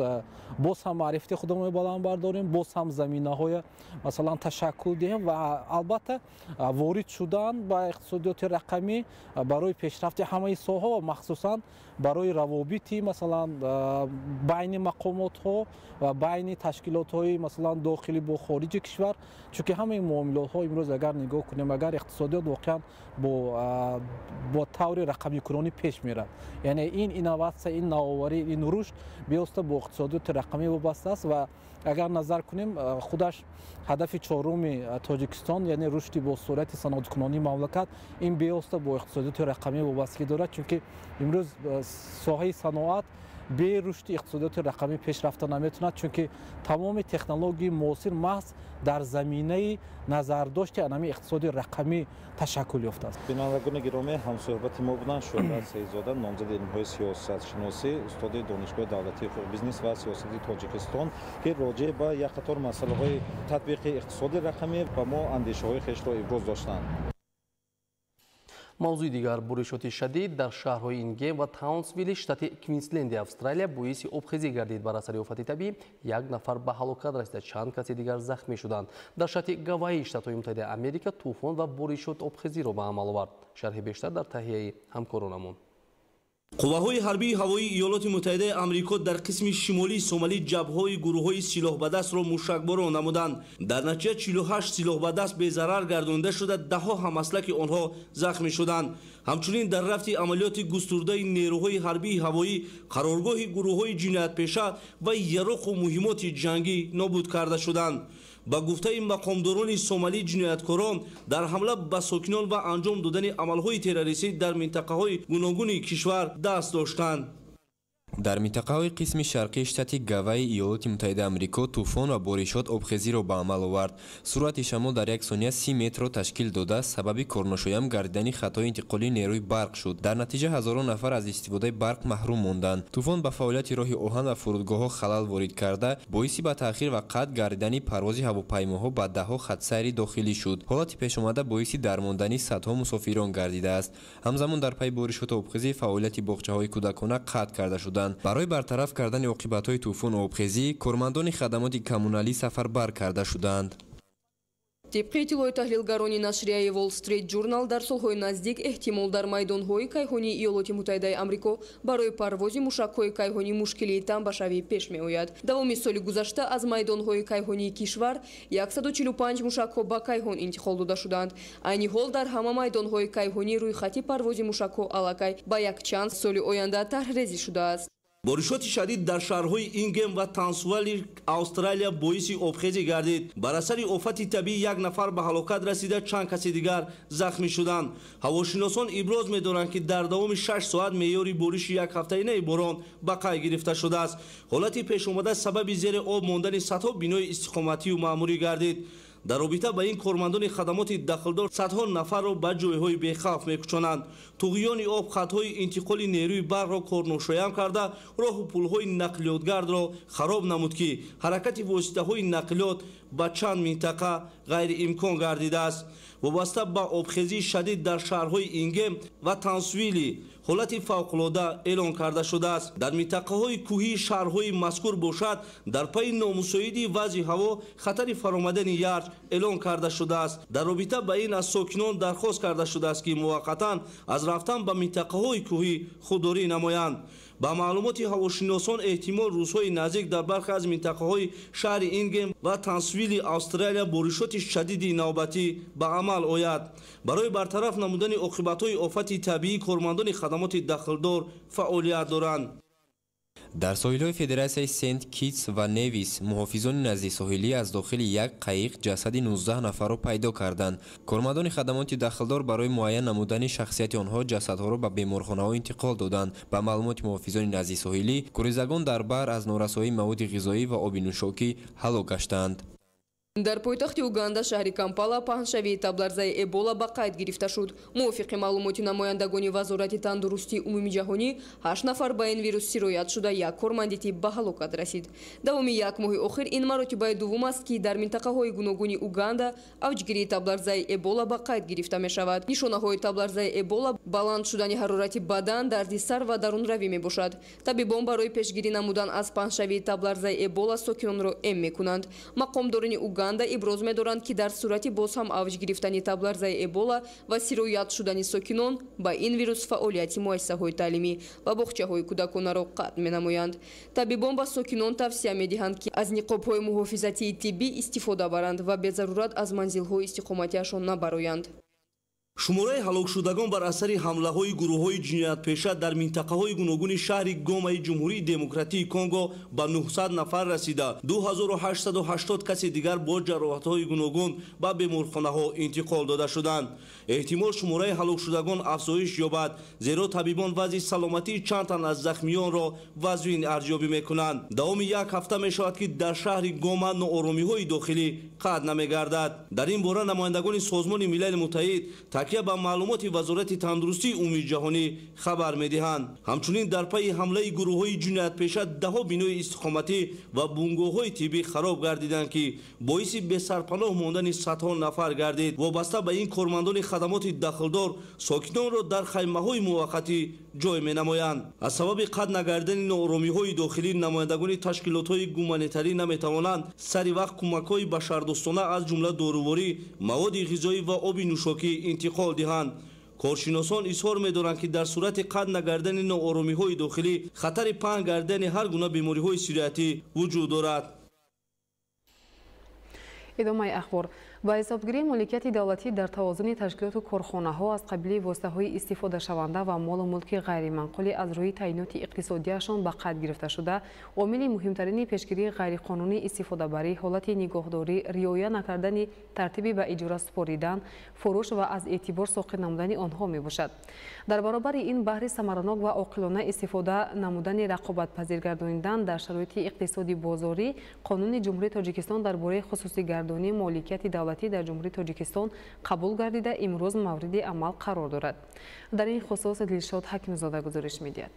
[SPEAKER 16] боз ҳам маърифати худамонро баланд бардорем, боз ҳам заминаҳоя масалан ташаккул диҳем ва албатта ворид шудан ба иқтисодиёти рақамӣ барои пешрафти ҳамаи соҳаҳо ва махсусан барои равобити масалан байни мақомотҳо ва байни ташкилотҳои масалан дохилӣ бо хориҷи кишвар, чунки ҳамаи муомилотҳо имрӯз агар нигоҳ кунем, агар иқтисодиёт воқеан бо таври рақамикунонӣ пеш меравад, яъне ин инноватсия, ин навоварӣ, ин рушд беоста бо иқтисодиёти рақамӣ вобаста аст. Ва агар назар кунем, худаш ҳадафи чоруми Тоҷикистон, яъне рушди босуръати саноаткунонии мамлакат, ин беоста бо иқтисодиёти рақамӣ вобастагӣ дорад, чунки имрӯз соҳаи саноат бе рушди иқтисодиёти рақамӣ пеш рафта наметавонад, чунки тамоми технологияи муосир маҳз дар заминаи назардошти анами иқтисоди рақамӣ ташаккул ёфтааст.
[SPEAKER 15] Бинандагони гиромӣ, ҳамсӯҳбати мо буданд Шӯҳрат Саидзода, номзади илмҳои сиёсатшиносӣ, устоди Донишгоҳи давлатии бизнес ва сиёсати Тоҷикистон, ки роҷеъ ба як қатор масъалаҳои татбиқи иқтисоди рақамӣ ба мо андешаҳои хешро иброз доштанд.
[SPEAKER 6] Мавзӯи дигар: боришоти шадид дар шаҳрҳои Ингем ва Таунсвилли штати Квинсленди Австралия боиси обхезӣ гардид. Бар асари офати табиӣ як нафар ба ҳалокат расида, чанд каси дигар захмӣ шуданд. Дар штати Гавайи Штатҳои Муттаҳидаи Америка тӯфон ва боришот обхезиро ба амал овард. Шарҳи бештар дар таҳияи ҳамкоронамон.
[SPEAKER 12] Қувваҳои ҳарбии ҳавоии Иёлоти Муттаҳидаи Амрико дар қисми шимолии Сомалӣ ҷабҳаҳои гурӯҳҳои силоҳбадастро мушакборон намуданд. Дар натиҷа 48 силоҳбадаст безарар гардонида шуда, даҳҳо ҳамаслаки онҳо захмӣ шуданд. Ҳамчунин дар рафти амалиёти густурдаи нерӯҳои ҳарбии ҳавоӣ қароргоҳи гурӯҳҳои ҷиноятпеша ва яроқу муҳимоти ҷангӣ нобуд карда шуданд. Ба гуфтаи мақомдорони сомалӣ, ҷинояткорон дар ҳамла ба сокинон ва анҷом додани амалҳои террористӣ дар минтақаҳои гуногуни кишвар даст доштанд.
[SPEAKER 17] Дар минтақаҳои қисми шарқии штати Гавайи Иёлоти Муттаҳидаи Амрико тӯфон ва боришот обхезиро ба амал овард. Суръати шамол дар як сония 30 метрро ташкил дода, сабаби корношоям гардидани хатҳои интиқолии нерӯи барқ шуд. Дар натиҷа ҳазорон нафар аз истифодаи барқ маҳрум монданд. Тӯфон ба фаъолияти роҳи оҳан ва фурудгоҳҳо халал ворид карда, боиси ба таъхир ва қатъ гардидани парвози ҳавопаймоҳо ба даҳҳо хатсайри дохилӣ шуд. Ҳолати пешомада боиси дармондани садҳо мусофирон гардидааст. Ҳамзамон дар пайи боришоту обхезӣ фаъолияти боғчаҳои кӯдакона қатъ карда шуданд. Барои бартараф кардани оқибатҳои тӯфону обхезӣ кормандони хадамоти коммуналӣ сафарбар карда шуданд.
[SPEAKER 19] Тибқи иттилои таҳлилгарони нашрияи Wall Street Journal, дар солҳои наздик эҳтимол дар майдонҳои кайҳонии Иёлоти Муттаҳидаи Амрико барои парвози мушакҳои кайҳонӣ мушкилии тамбашавӣ пеш меояд. Давоми соли гузашта аз майдонҳои кайҳонии кишвар 145 мушакҳо ба кайҳон интиқол дода шуданд. Айни ҳол дар ҳама майдонҳои кайҳонӣ рӯйхати парвози мушакҳо аллакай ба якчанд соли оянда тарҳрезӣ шудааст.
[SPEAKER 12] Боришоти шадид дар шаҳрҳои Ингем ва Таунсвилли Австралия боиси обхезӣ гардид. Бар асари офати табиӣ як нафар ба ҳалокат расида, чанд каси дигар захмӣ шуданд. Ҳавошиносон иброз медоранд, ки дар давоми 6 соат меъёри бориши як ҳафтаинаи борон ба қайд гирифта шудааст. Ҳолати пешомада сабаби зери об мондани садҳо бинои истиқоматию маъмурӣ гардид. Дар робита ба ин кормандони хадамоти дахлдор садҳо нафарро ба ҷойҳои бехавф мекӯчонанд. Туғёни об хатҳои интиқоли нерӯи барқро корношоям карда, роҳу пулҳои нақлиётгардро хароб намуд, ки ҳаракати воситаҳои нақлиёт ба чанд минтақа ғайриимкон гардидааст. Вобаста ба обхезии шадид дар шаҳрҳои Ингем ва Тансвили ҳолати фавқулода эълон карда шудааст. Дар минтақаҳои кӯҳии шаҳрҳои мазкур бошад, дар пайи номусоиди вазъи ҳаво хатари фаромадани ярч эълон карда шудааст. Дар робита ба ин аз сокинон дархост карда шудааст, ки муваққатан аз рафтан ба минтақаҳои кӯҳӣ худдорӣ намоянд. Ба маълумоти ҳавошиносон, эҳтимол рӯзҳои наздик дар бархе аз минтақаҳои шаҳри Ингем ва Тансвили Австралия боришоти шадиди навбатӣ ба амал ояд. Барои бартараф намудани оқибатҳои офати табиӣ кормандони хадамоти дахлдор фаъолият доранд.
[SPEAKER 17] Дар соҳилҳои Федератсияи Сент Китс ва Невис муҳофизони наздисоҳилӣ аз дохили як қайиқ ҷасади 19 нафарро пайдо карданд. Кормандони хадамоти дахлдор барои муайян намудани шахсияти онҳо ҷасадҳоро ба беморхонаҳо интиқол доданд. Ба маълумоти муҳофизони наздисоҳилӣ, гурезагон дар баҳр аз норасоии маводи ғизоӣ ва оби нӯшокӣ ҳалок гаштаанд.
[SPEAKER 19] Дар пойтахти Уганда, шаҳри Кампала, паҳншавии табларзаи Эбола ба қайд гирифта шуд. Мувофиқи маълумоти намояндагони Вазорати тандурустии умумиҷаҳонӣ, 8 нафар ба ин вирус сироят шуда, як корманди тиб ба ҳалокат расид. Давоми як моҳи охир ин маротибаи дуввум аст, ки дар минтақаҳои гуногуни Уганда авҷгирии табларзаи Эбола ба қайд гирифта мешавад. Нишонаҳои табларзаи Эбола баланд шудани ҳарорати бадан, дарди сар ва дарунравӣ мебошад. Табибон барои пешгирӣ намудан аз паҳншавии табларзаи Эбола сокинонро эм мекунанд. Мақомдорони Уганда иброз медоранд, ки дар сурати боз ҳам авҷ гирифтани табларзаи Эбола ва сироят шудани сокинон ба ин вирус фаъолияти муассисаҳои таълимӣ ва боғчаҳои кӯдаконаро қатъ менамоянд. Табибон ба сокинон тавсия медиҳанд, ки аз ниқобҳои муҳофизатии тиббӣ истифода баранд ва безарурат аз манзилҳои истиқоматиашон набароянд.
[SPEAKER 12] Шумораи ҳалокшудагон бар асари ҳамлаҳои гурӯҳҳои ҷиноятпеша дар минтақаҳои гуногуни шаҳри Гомаи Ҷумҳурии Демократии Конго ба 900 нафар расида, 2880 каси дигар бо ҷароҳатҳои гуногун ба беморхонаҳо интиқол дода шуданд. Эҳтимол шумораи ҳалокшудагон афзоиш ёбад, зеро табибон вазъи саломатии чанд тан аз захмиёнро вазнин арзёбӣ мекунанд. Давоми як ҳафта мешавад, ки дар шаҳри Гома нооромиҳои дохилӣ қатъ намегардад. Дар ин бора намояндагони Созмони Милали Муттаҳид такя ба маълумоти Вазорати тандурустии умумии ҷаҳонӣ хабар медиҳанд. Ҳамчунин дар пайи ҳамлаи гурӯҳҳои ҷиноятпеша даҳо бинои истиқоматӣ ва бунгоҳҳои тиббӣ хароб гардиданд, ки боиси бесарпаноҳ мондани садҳо нафар гардид. Вобаста ба ин кормандони хадамоти дахлдор сокинонро дар хаймаҳои муваққатӣ ҷой менамоянд. Аз сабаби қатъ нагардидани нооромиҳои дохилӣ намояндагони ташкилотҳои гуманитарӣ наметавонанд сари вақт кӯмакҳои башардӯстона аз ҷумла доруворӣ, маводи ғизоӣ ва оби нӯшокӣ интиқол диҳанд. Коршиносон изҳор медоранд, ки дар сурати қатъ нагардидани нооромиҳои дохилӣ хатари паҳн гардидани ҳар гуна бемориҳои сироятӣ вуҷуд дорад.
[SPEAKER 5] Идомаи ахбор. Ба ҳисобгирии моликияти давлатӣ дар тавозуни ташкилоту корхонаҳо аз қабили воситаҳои истифодашаванда ва молу мулки ғайриманқулӣ аз рӯи таъиноти иқтисодиашон ба қайд гирифта шуда, омили муҳимтарини пешгирии ғайриқонунӣ истифодабарӣ, ҳолати нигоҳдорӣ, риоя накардани тартиби ба иҷора супоридан, фурӯш ва аз эътибор соқит намудани онҳо мебошад. Дар баробари ин баҳри самаранок ва оқилона истифода намудани рақобатпазир гардонидан дар шароити иқтисоди бозорӣ, Қонуни Ҷумҳурии Тоҷикистон дар бораи хусусигардонии моликияти давлатӣ дар Ҷумҳурии Тоҷикистон қабул гардида, имрӯз мавриди амал қарор дорад. Дар ин хусус Дилшод Ҳакимзода гузориш медиҳад.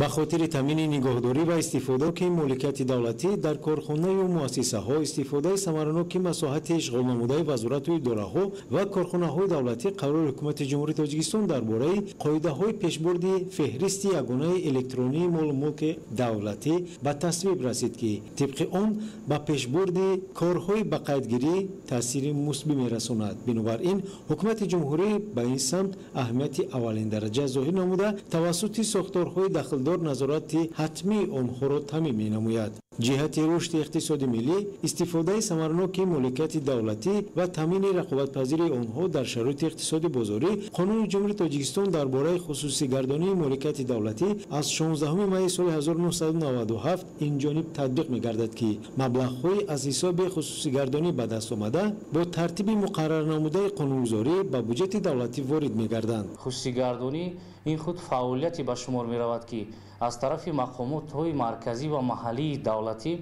[SPEAKER 10] Ба хотири таъмини нигоҳдорӣ ва истифодаки моликияти давлатӣ дар корхонаю муассисаҳо, истифодаи самараноки масоҳати ишғолнамудаи вазорату идораҳо ва корхонаҳои давлатӣ қарори Ҳукумати Ҷумҳурии Тоҷикистон дар бораи қоидаҳои пешбурди феҳристи ягонаи электронии молу мулки давлатӣ ба тасвиб расид, ки тибқи он ба пешбурди корҳои ба қайдгирӣ таъсири мусбӣ мерасонад. Бинобар ин Ҳукумати Ҷумҳурӣ ба ин самт аҳамияти аввалиндараҷа зоҳир намуда, тавассути сохторҳои дахлдор назорати ҳатмии онҳоро таъмин менамояд. Ҷиҳати рушди иқтисоди миллӣ, истифодаи самараноки моликияти давлатӣ ва таъмини рақобатпазирии онҳо дар шароити иқтисоди бозорӣ, Қонуни Ҷумҳурии Тоҷикистон дар бораи хусусигардонии моликияти давлатӣ аз 16 майи соли 1997 инҷониб татбиқ мегардад, ки маблағҳои аз ҳисоби хусусигардонӣ ба даст омада бо тартиби муқаррарнамудаи қонунгузорӣ ба буҷети давлатӣ ворид мегарданд.
[SPEAKER 18] Хусусигардонӣ ин худ фаъолияте ба шумор меравад, ки аз тарафи мақомотҳои марказӣ ва маҳаллии давлатӣ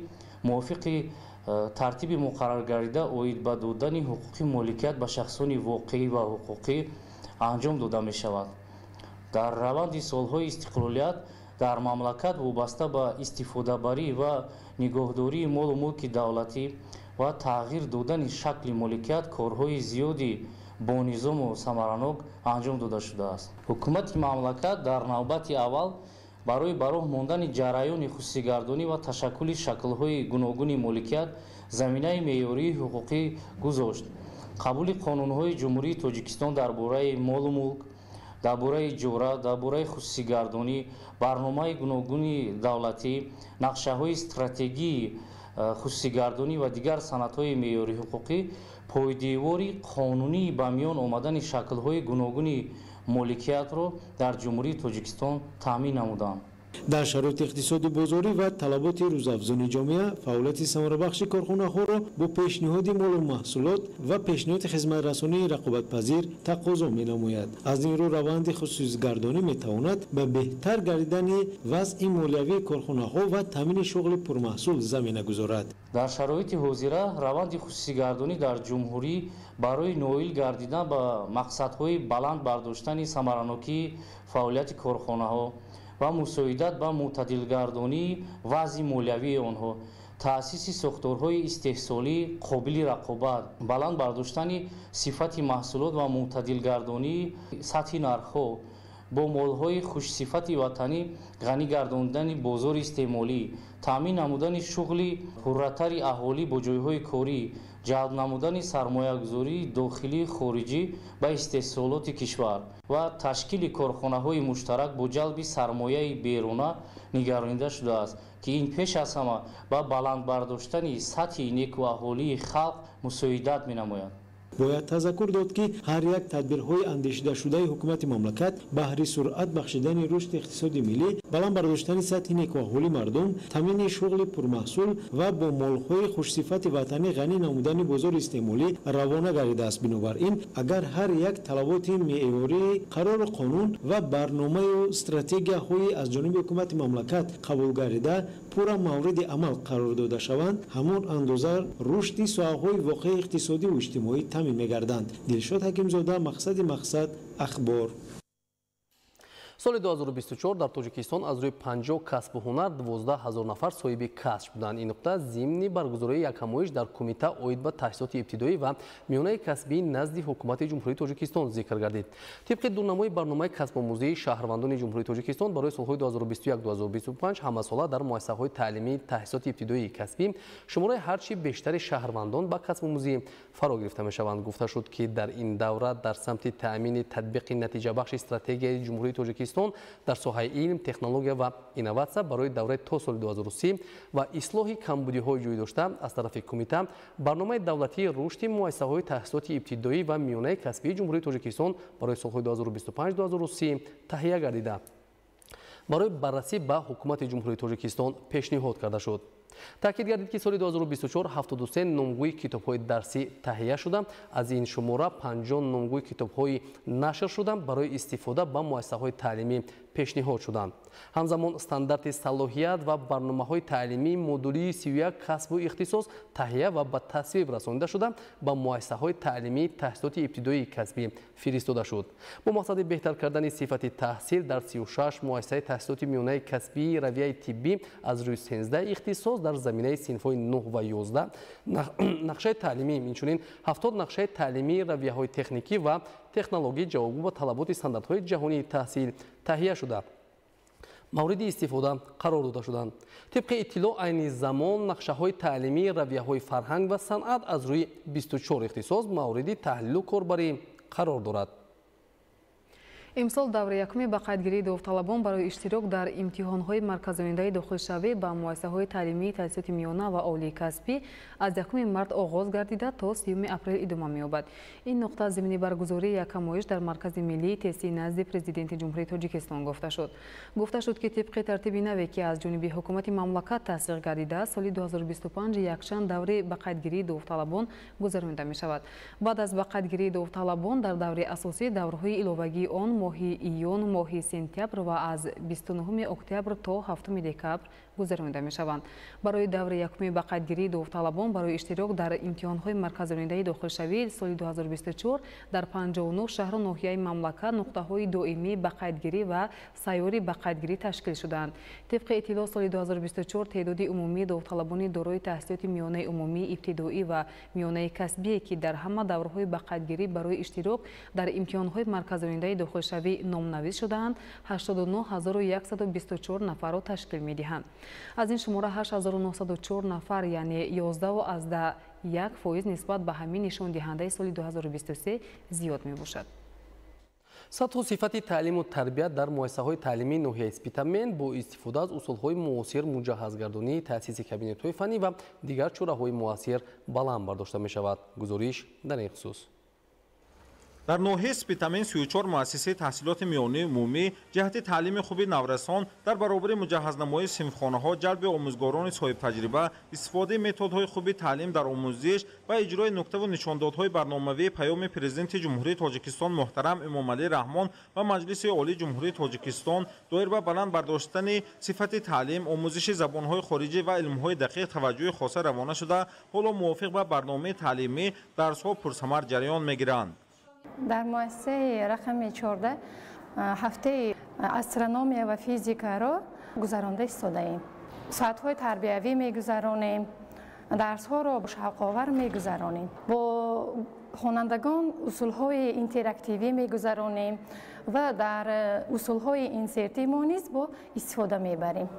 [SPEAKER 18] мувофиқи тартиби муқарраргардида оид ба додани ҳуқуқи моликият ба шахсони воқеӣ ва ҳуқуқӣ анҷом дода мешавад. Дар раванди солҳои истиқлолият Дар мамлакат вобаста ба истифодабарӣ ва нигоҳдории молу мулки давлатӣ ва тағйир додани шакли моликият корҳои зиёди бонизому самаранок анҷом дода шудааст. Ҳукумати мамлакат дар навбати аввал барои ба роҳ мондани ҷараёни хусусигардонӣ ва ташаккули шаклҳои гуногуни моликият заминаи меъёрии ҳуқуқӣ гузошт. Қабули қонунҳои Ҷумҳурии Тоҷикистон дар бораи молу мулк, дар бораи иҷора, дар бораи хусусигардонӣ, барномаи гуногуни давлатӣ, нақшаҳои стратегии хусусигардонӣ ва дигар санадҳои меъёрии ҳуқуқӣ пойдевори қонунии ба миён омадани шаклҳои гуногуни моликиятро дар Ҷумҳурии Тоҷикистон таъмин намуданд.
[SPEAKER 10] Дар шароити иқтисоди бозорӣ ва талаботи рӯзафзуни ҷомеа фаъолияти самарабахши корхонаҳоро бо пешниҳоди молу маҳсулот ва пешниҳоди хизматрасонии рақобатпазир тақозо менамояд. Аз ин рӯ раванди хусусигардонӣ метавонад ба беҳтар гардидани вазъи молиявии корхонаҳо ва таъмини шуғли пурмаҳсул замина гузорад.
[SPEAKER 18] Дар шароити ҳозира раванди хусусигардонӣ дар ҷумҳурӣ барои ноил гардидан ба мақсадҳои баланд бардоштани самаранокии фаъолияти корхонаҳо ва мусоидат ба мӯътадилгардонии вазъи молиявии онҳо, таъсиси сохторҳои истеҳсолии қобили рақобат, баланд бардоштани сифати маҳсулот ва мӯътадилгардонии сатҳи нархҳо, бо молҳои хушсифати ватанӣ ғанӣ гардондани бозори истеъмолӣ, таъмин намудани шуғли пурратари аҳолӣ бо ҷойҳои корӣ, ҷалб намудани сармоягузории дохилию хориҷӣ ба истеҳсолоти кишвар ва ташкили корхонаҳои муштарак бо ҷалби сармояи беруна нигаронида шудааст, ки ин пеш аз ҳама ба баланд бардоштани сатҳи некуаҳолии халқ мусоидат менамояд.
[SPEAKER 10] Бояд тазаккур дод, ки ҳар як тадбирҳои андешидашудаи ҳукумати мамлакат баҳри суръат бахшидани рушди иқтисоди миллӣ, баланд бардоштани сатҳи некуаҳволи мардум, таъмини шуғли пурмаҳсул ва бо молҳои хушсифати ватанӣ ғанӣ намудани бозори истеъмолӣ равона гардидааст. Бинобар ин, агар ҳар як талаботи меъёрии қарору қонун ва барномаю стратегияҳои аз ҷониби ҳукумати мамлакат қабул гардида пурра мавриди амал қарор дода шаванд, ҳамон андоза рушди соҳаҳои воқеии иқтисодиву иҷтимоӣ таъмин мегарданд. Дилшод Ҳакимзода, Мақсади мақсад, Ахбор.
[SPEAKER 6] Соли 2024 дар Тоҷикистон аз рӯи 50 касбу ҳунар 12 ҳазор нафар соҳиби касб шуданд. Ин нуқта зимни баргузории як ҳамоиш дар кумита оид ба таҳсилоти ибтидоӣ ва миёнаи касбии назди ҳукумати Ҷумҳурии Тоҷикистон зикр гардид. Тибқи дурнамои барномаи касбомӯзии шаҳрвандони Ҷумҳурии Тоҷикистон барои солҳои 2021-2025 ҳамасола дар муассисаҳои таълимии таҳсилоти ибтидоии касбӣ шумораи ҳарчи бештари шаҳрвандон ба касбомӯзӣ фаро гирифта мешаванд. Гуфта шуд, ки дар ин давра дар самти таъмини татбиқи натиҷабахши стратегияи Ҷумҳурии Тоҷикистон дар соҳаи илм, технология ва инноватсия барои давраи то соли 2030 ва ислоҳи камбудиҳои ҷой дошта аз тарафи кумита барномаи давлатии рушди муассисаҳои таҳсилоти ибтидоӣ ва миёнаи касбии Ҷумҳурии Тоҷикистон барои солҳои 2025-2030 таҳия гардида барои баррасӣ ба ҳукумати Ҷумҳурии Тоҷикистон пешниҳод карда шуд. Таъкид гардид, ки соли 2024 73 номгӯи китобҳои дарсӣ таҳия шуда, аз ин шумора 50 номгӯи китобҳои нашр шуда барои истифода ба муассисаҳои таълимӣ пешниҳод шуданд. Ҳамзамон стандарти салоҳият ва барномаҳои таълимии модулии 31 касбу ихтисос таҳия ва ба тасвиб расонида шуда ба муассисаҳои таълимии таҳсилоти ибтидоии касбӣ фиристода шуд. Бо мақсади беҳтар кардани сифати таҳсил дар 36 муассисаи таҳсилоти миёнаи касбии равияи тиббӣ аз рӯи 13 ихтисос дар заминаи синфҳои 9 ва 11 нақшаи таълимӣ, инчунин 70 нақшаи таълимии равияҳои техникӣ ва технологӣ ҷавобгӯ ба талаботи стандартҳои ҷаҳонии таҳсил таҳия шуда мавриди истифода қарор дода шуданд. Тибқи иттилоъ, айни замон нақшаҳои таълимии равияҳои фарҳанг ва санъат аз рӯи 24 ихтисос мавриди таҳлилу корбарӣ қарор дорад.
[SPEAKER 5] Имсол давраи якуми ба қайдгирии довталабон барои иштирок дар имтиҳонҳои марказонидаи дохилшавӣ ба муассисаҳои таълимии таҳсилоти миёна ва олии касбӣ аз 1 март оғоз гардида то 30 апрел идома меёбад. Ин нуқта зимни баргузории як ҳамоиш дар Маркази миллии тестии назди Президенти Ҷумҳурии Тоҷикистон гуфта шуд. Гуфта шуд, ки тибқи тартиби наве, ки аз ҷониби ҳукумати мамлакат тасдиқ гардида, соли 2025 якчанд даври ба қайдгирии довталабон гузаронида мешавад. Баъд аз ба қайдгирии довталабон дар даври асосӣ даврҳои иловагии он моҳи июн, моҳи сентябр ва аз 29 октябр то 7 декабр гузаронида мешаванд. Барои даври якуми ба қайдгирии довталабон барои иштирок дар имтиҳонҳои марказонидаи дохилшавӣ соли 2024 дар 59 шаҳру ноҳияи мамлакат нуқтаҳои доимии ба қайдгирӣ ва сайёри ба қайдгирӣ ташкил шудаанд. Тибқи иттилоъ, соли 2024 теъдоди умумии довталабони дорои таҳсилоти миёнаи умумӣ, ибтидоӣ ва миёнаи касбие, ки дар ҳама даврҳои ба қайдгирӣ барои иштирок дар имтиҳонҳои марказонидаи дохилшавӣ номнавис шудаанд, 89124 нафарро ташкил медиҳанд. Аз ин шумора 8904 нафар, яъне 11,1% нисбат ба ҳамин нишондиҳандаи соли 2023 зиёд мебошад.
[SPEAKER 6] Сатҳу сифати таълиму тарбият дар муассисаҳои таълимии ноҳияи Спитамен бо истифода аз усулҳои муосир, муҷаҳҳазгардонии таъсиси кабинетҳои фаннӣ ва дигар чораҳои муассир баланд бардошта мешавад. Гузориш дар ин хусус.
[SPEAKER 15] Дар ноҳияи Спитамен 34 муассисаи таҳсилоти миёнаи умумӣ ҷиҳати таълими хуби наврасон дар баробари муҷаҳҳазнамоии синфхонаҳо, ҷалби омӯзгорони соҳибтаҷриба, истифодаи методҳои хуби таълим дар омӯзиш ва иҷрои нуктаву нишондодҳои барномавии Паёми Президенти Ҷумҳурии Тоҷикистон муҳтарам Эмомалӣ Раҳмон ва Маҷлиси Олии Ҷумҳурии Тоҷикистон доир ба баланд бардоштани сифати таълим, омӯзиши забонҳои хориҷӣ ва илмҳои дақиқ таваҷҷӯҳи хоса равона шуда, ҳоло мувофиқ ба барномаи таълимӣ дарсҳо пурсамар ҷараён мегиранд.
[SPEAKER 2] Дар муассисаи рақами 14 ҳафтаи астрономия ва физикаро гузаронда истодаем. Соатҳои тарбиявӣ мегузаронем, дарсҳоро шавқовар мегузаронем, бо хонандагон усулҳои интерактивӣ мегузаронем ва дар усулҳои инсертӣ мо низ бо истифода мебарем.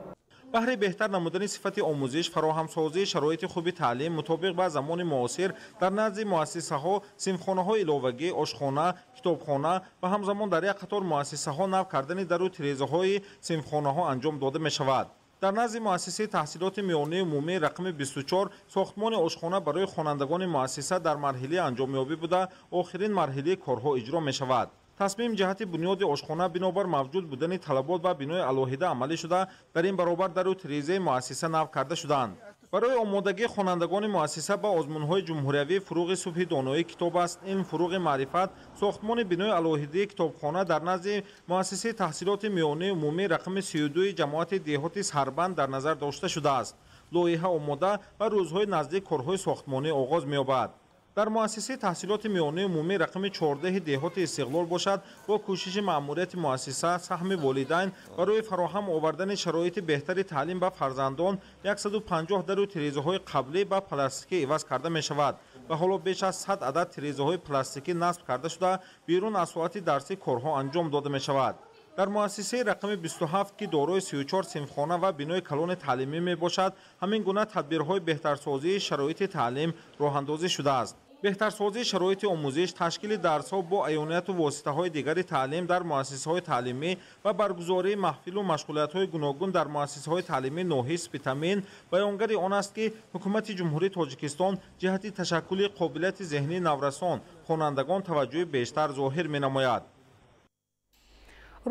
[SPEAKER 15] Баҳри беҳтар намудани сифати омӯзиш, фароҳамсозии шароити хуби таълим мутобиқ ба замони муосир дар назди муассисаҳо синфхонаҳои иловагӣ, ошхона, китобхона ва ҳамзамон дар як қатор муассисаҳо нав кардани дару тирезаҳои синфхонаҳо анҷом дода мешавад. Дар назди муассисаи таҳсилоти миёнаи умумии рақами 24 сохтмони ошхона барои хонандагони муассиса дар марҳилаи анҷомёбӣ буда, охирин марҳилаи корҳо иҷро мешавад. Тасмим ҷиҳати бунёди ошхона бинобар мавҷуд будани талабот ба бинои алоҳида амалӣ шуда, дар ин баробар дару тирезаи муассиса нав карда шудаанд. Барои омодагии хонандагони муассиса ба озмунҳои ҷумҳуриявӣ «Фуруғи субҳи доноӣ китоб аст, илм фуруғи маърифат», сохтмони бинои алоҳидаи китобхона дар назди муассисаи таҳсилоти миёнаи умумии рақами 32 ҷамоати деҳоти Сарбанд дар назар дошта шудааст. Лоиҳа омода ва рӯзҳои наздик корҳои сохтмонӣ оғоз меёбад. Дар муассисаи таҳсилоти миёнаи умумии рақами 14 деҳоти Истиқлол бошад, бо кӯшиши маъмурияти муассиса, саҳми волидайн барои фароҳам овардани шароити беҳтари таълим ба фарзандон 150 дару тирезаҳои қаблӣ ба пластикӣ иваз карда мешавад ва ҳоло беш аз 100 адад тирезаҳои пластикӣ насб карда шуда, берун аз соати дарсӣ корҳо анҷом дода мешавад. Дар муассисаи рақами 27, ки дорои 34 синфхона ва бинои калони таълимӣ мебошад, ҳамин гуна тадбирҳои беҳтарсозии шароити таълим роҳандозӣ шудааст. Беҳтарсозии шароити омӯзиш, ташкили дарсҳо бо аёнияту воситаҳои дигари таълим дар муассисаҳои таълимӣ ва баргузории маҳфилу машғулиятҳои гуногун дар муассисаҳои таълимии ноҳияи Спитамен баёнгари он аст, ки Ҳукумати Ҷумҳурии Тоҷикистон ҷиҳати ташаккули қобилияти зеҳнии наврасон, хонандагон таваҷҷӯҳи бештар зоҳир менамояд.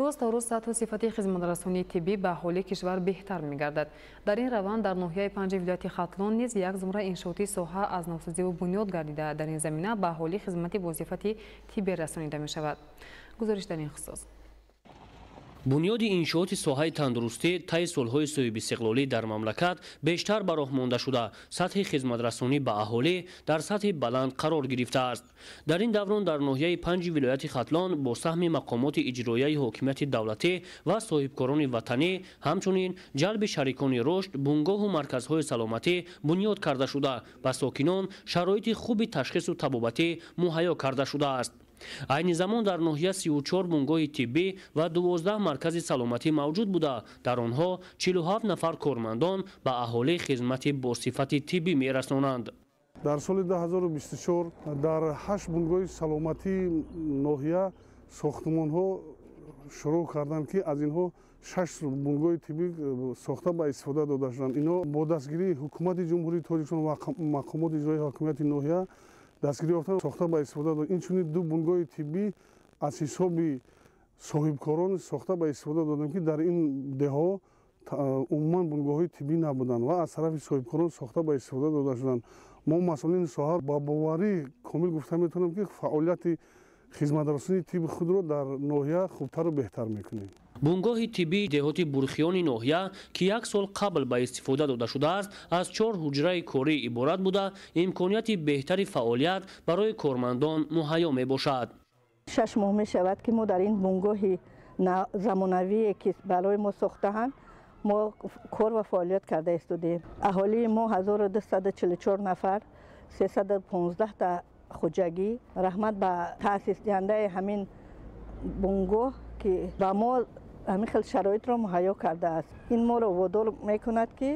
[SPEAKER 5] Рӯз то рӯз сатҳу сифати хизматрасонии тиббӣ ба аҳолии кишвар беҳтар мегардад. Дар ин раванд дар ноҳияи Панҷи вилояти Хатлон низ як зумра иншооти соҳа аз навсозиву бунёд гардида, дар ин замина ба аҳолӣ хизмати босифати тиббӣ расонида мешавад. Гузориш дар ин хусус.
[SPEAKER 20] Бунёди иншооти соҳаи тандурустӣ таи солҳои соҳибистиқлолӣ дар мамлакат бештар ба роҳ монда шуда, сатҳи хизматрасонӣ ба аҳолӣ дар сатҳи баланд қарор гирифтааст. Дар ин даврон дар ноҳияи Панҷи вилояти Хатлон бо саҳми мақомоти иҷроияи ҳокимияти давлатӣ ва соҳибкорони ватанӣ, ҳамчунин ҷалби шарикони рушд, бунгоҳу марказҳои саломатӣ бунёд карда шуда, ба сокинон шароити хуби ташхису табобатӣ муҳайё карда шудааст. Айни замон дар ноҳия 34 бунгоҳи тиббӣ ва 12 маркази саломатӣ мавҷуд буда, дар онҳо 47 нафар кормандон ба аҳолӣ хизмати босифати тиббӣ мерасонанд.
[SPEAKER 22] Дар соли 2024 дар 8 бунгоҳи саломатии ноҳия сохтмонҳо шурӯъ карданд, ки аз инҳо 6 бунгоҳи тиббӣ сохта ба истифода дода шуданд. Инҳо бо дастгирии Ҳукумати Ҷумҳурии Тоҷикистон ва мақомоти иҷроии ҳокимияти ноҳия дастгирӣ ёфтан, сохта ба истифода дод. Инчунин 2 бунгоҳи тиббӣ аз ҳисоби соҳибкорон сохта ба истифода додем, ки дар ин деҳҳо умуман бунгоҳҳои тиббӣ набуданд ва аз тарафи соҳибкорон сохта ба истифода дода шуданд. Мо масъулини соҳа ба боварӣ комил гуфта метавонем, ки фаъолияти Хизматрасонии тибби худро дар ноҳия хубтару беҳтар мекунем.
[SPEAKER 20] Бунгоҳи тиббии деҳоти Бурхиёни ноҳия, ки як сол қабл ба истифода дода шудааст, аз 4 ҳуҷраи корӣ иборат буда, имконияти беҳтари фаъолият барои кормандон муҳайё мебошад.
[SPEAKER 1] 6 моҳ мешавад, ки мо дар ин бунгоҳи замонавие, ки барои мо сохтаанд, мо кор ва фаъолият карда истодем. Аҳолии мо 1244 нафар, 315 та хоҷагӣ. Раҳмат ба таъсисдиҳандаи ҳамин бунгоҳ, ки ба мо ҳамин хел шароитро муҳайё кардааст. Ин моро водор мекунад, ки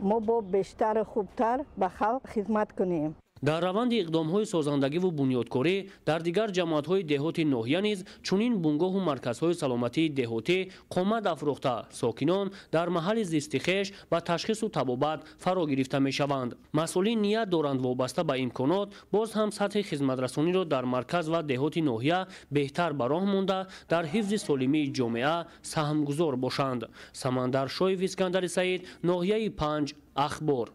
[SPEAKER 1] мо бо бештару хубтар ба халқ хизмат кунем.
[SPEAKER 20] Дар раванди иқдомҳои созандагиву бунёдкорӣ дар дигар ҷамоатҳои деҳоти ноҳия низ чунин бунгоҳу марказҳои саломатии деҳотӣ қомат афрӯхта, сокинон дар маҳалли зисти хеш ба ташхису табобат фаро гирифта мешаванд. Масъулин ният доранд, вобаста ба имконот боз ҳам сатҳи хизматрасониро дар марказ ва деҳоти ноҳия беҳтар ба роҳ монда, дар ҳифзи солимии ҷомеа саҳмгузор бошанд. Самандар Шоев, Искандари Саид, ноҳияи 5, Ахбор.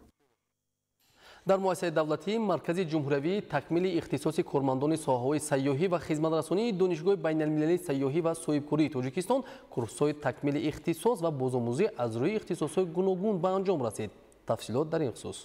[SPEAKER 6] Дар муассисаи давлатии Маркази ҷумҳуриявии такмили ихтисоси кормандони соҳаҳои сайёҳӣ ва хизматрасонии Донишгоҳи байналмилалии сайёҳӣ ва соҳибкории Тоҷикистон курсҳои такмили ихтисос ва бозомӯзӣ аз рӯи ихтисосҳои гуногун ба анҷом расид. Тафсилот дар ин хусус.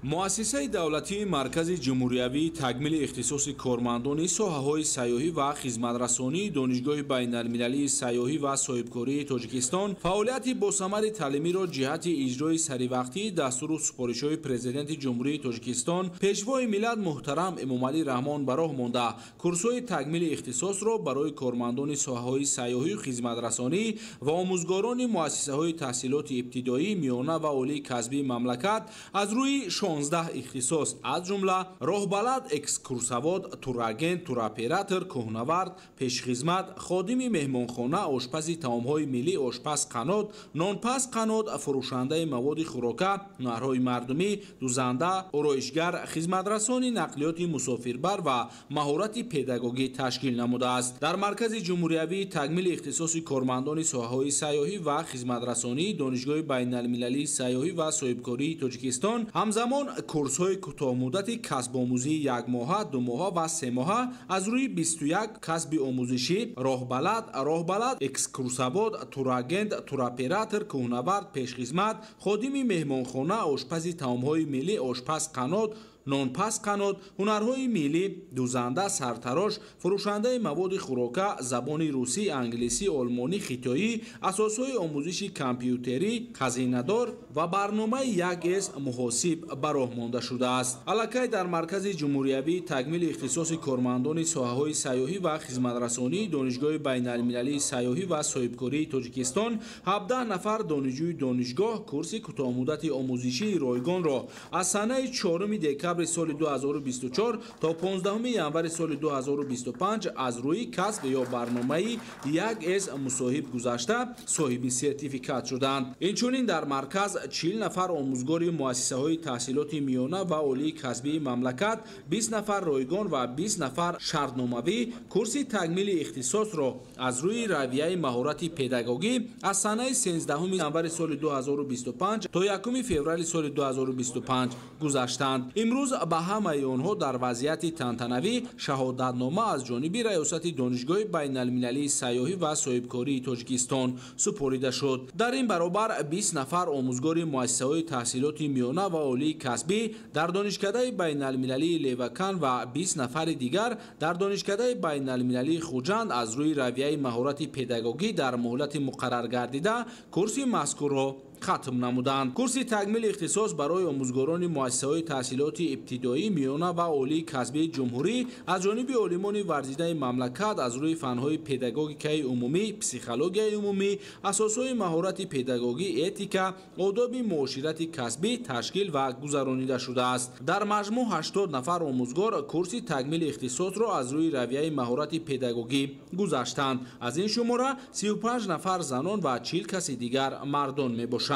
[SPEAKER 21] Муассисаи давлатии Маркази ҷумҳуриявии такмили ихтисоси кормандони соҳаҳои сайёҳӣ ва хизматрасонии Донишгоҳи байналмилалии сайёҳӣ ва соҳибкории Тоҷикистон фаъолияти босамари таълимиро ҷиҳати иҷрои саривақтии дастуру супоришҳои Президенти Ҷумҳурии Тоҷикистон, Пешвои миллат муҳтарам Эмомалӣ Раҳмон ба роҳ монда, курсҳои такмили ихтисосро барои кормандони соҳаҳои сайёҳию хизматрасонӣ ва омӯзгорони муассисаҳои таҳсилоти ибтидоӣ, миёна ва олии касбии мамлакат аз рӯи 16 ихтисос, аз ҷумла роҳбалад, экскурсовод, турагент, туроператор, кӯҳнавард, пешхизмат, ходими меҳмонхона, ошпази таомҳои миллӣ, ошпаз қанот, нонпаз қанот, фурӯшандаи маводи хӯрока, ҳунарҳои мардумӣ, дузанда, ороишгар, хизматрасони нақлиёти мусофирбар ва маҳорати педагогӣ ташкил намудааст. Дар Маркази ҷумҳуриявии такмили ихтисоси кормандони соҳаҳои сайёҳӣ ва хизматрасонии Донишгоҳи байналмилалии сайёҳӣ ва соҳибкории Тоҷикистон ҳамзамон курсҳои кӯтоҳмуддати касбомӯзии якмоҳа, думоҳа ва семоҳа аз рӯи 21 касби омӯзишӣ роҳбалад, роҳбалад, экскурсовод, турагент, туроператор, кӯҳнавард, пешхизмат, ходими меҳмонхона, ошпази таомҳои миллӣ, ошпаз қанот, нонпаз қанот, ҳунарҳои миллӣ, дузанда, сартарош, фурӯшандаи маводи хӯрока, забони русӣ, англисӣ, олмонӣ, хитоӣ, асосҳои омӯзиши компютерӣ, хазинадор ва барномаи 1С муҳосиб ба роҳ монда шудааст. Аллакай дар Маркази ҷумҳуриявии такмили ихтисоси кормандони соҳаҳои сайёҳӣ ва хизматрасонии Донишгоҳи байналмилалии сайёҳӣ ва соҳибкории Тоҷикистон 17 нафар донишҷӯи донишгоҳ курси кӯтоҳмуддати омӯзишии ройгонро аз санаи 4 декабри соли 2024 то 15 январи соли 2025 аз рӯи касб ё барномаи 1С мусоҳиб гузашта соҳиби сертификат шуданд. Инчунин дар марказ 40 нафар омӯзгори муассисаҳои таҳсилоти миёна ва олии касбии мамлакат, 20 нафар ройгон ва 20 нафар шартномавӣ курси такмили ихтисосро аз рӯи равияи маҳорати педагогӣ аз санаи 13 январи соли 2025 то 1 феврали соли 2025 гузаштанд. Имрӯз ба ҳамаи онҳо дар вазъияти тантанавӣ шаҳодатнома аз ҷониби Раёсати Донишгоҳи байналмилалии сайёҳӣ ва соҳибкории Тоҷикистон супорида шуд. Дар ин баробар 20 нафар омӯзгори муассисаҳои таҳсилоти миёна ва олии касбӣ дар Донишкадаи байналмилалии Левакан ва 20 нафари дигар дар Донишкадаи байналмилалии Хуҷанд аз рӯи равияи маҳорати педагогӣ дар муҳлати муқарраргардида курси мазкурро хатм намуданд. Курси такмили ихтисос барои омӯзгорони муассисаҳои таҳсилоти ибтидоӣ, миёна ва олии касбии ҷумҳурӣ аз ҷониби олимони варзидаи мамлакат аз рӯи фанҳои педагогикаи умумӣ, психологияи умумӣ, асосҳои маҳорати педагогӣ, этика, одоби муоширати касбӣ ташкил ва гузаронида шудааст. Дар маҷмӯъ 80 нафар омӯзгор курси такмили ихтисосро аз рӯи равияи маҳорати педагогӣ гузаштанд. Аз ин шумора 35 нафар занон ва 40 каси дигар мардон мебошанд.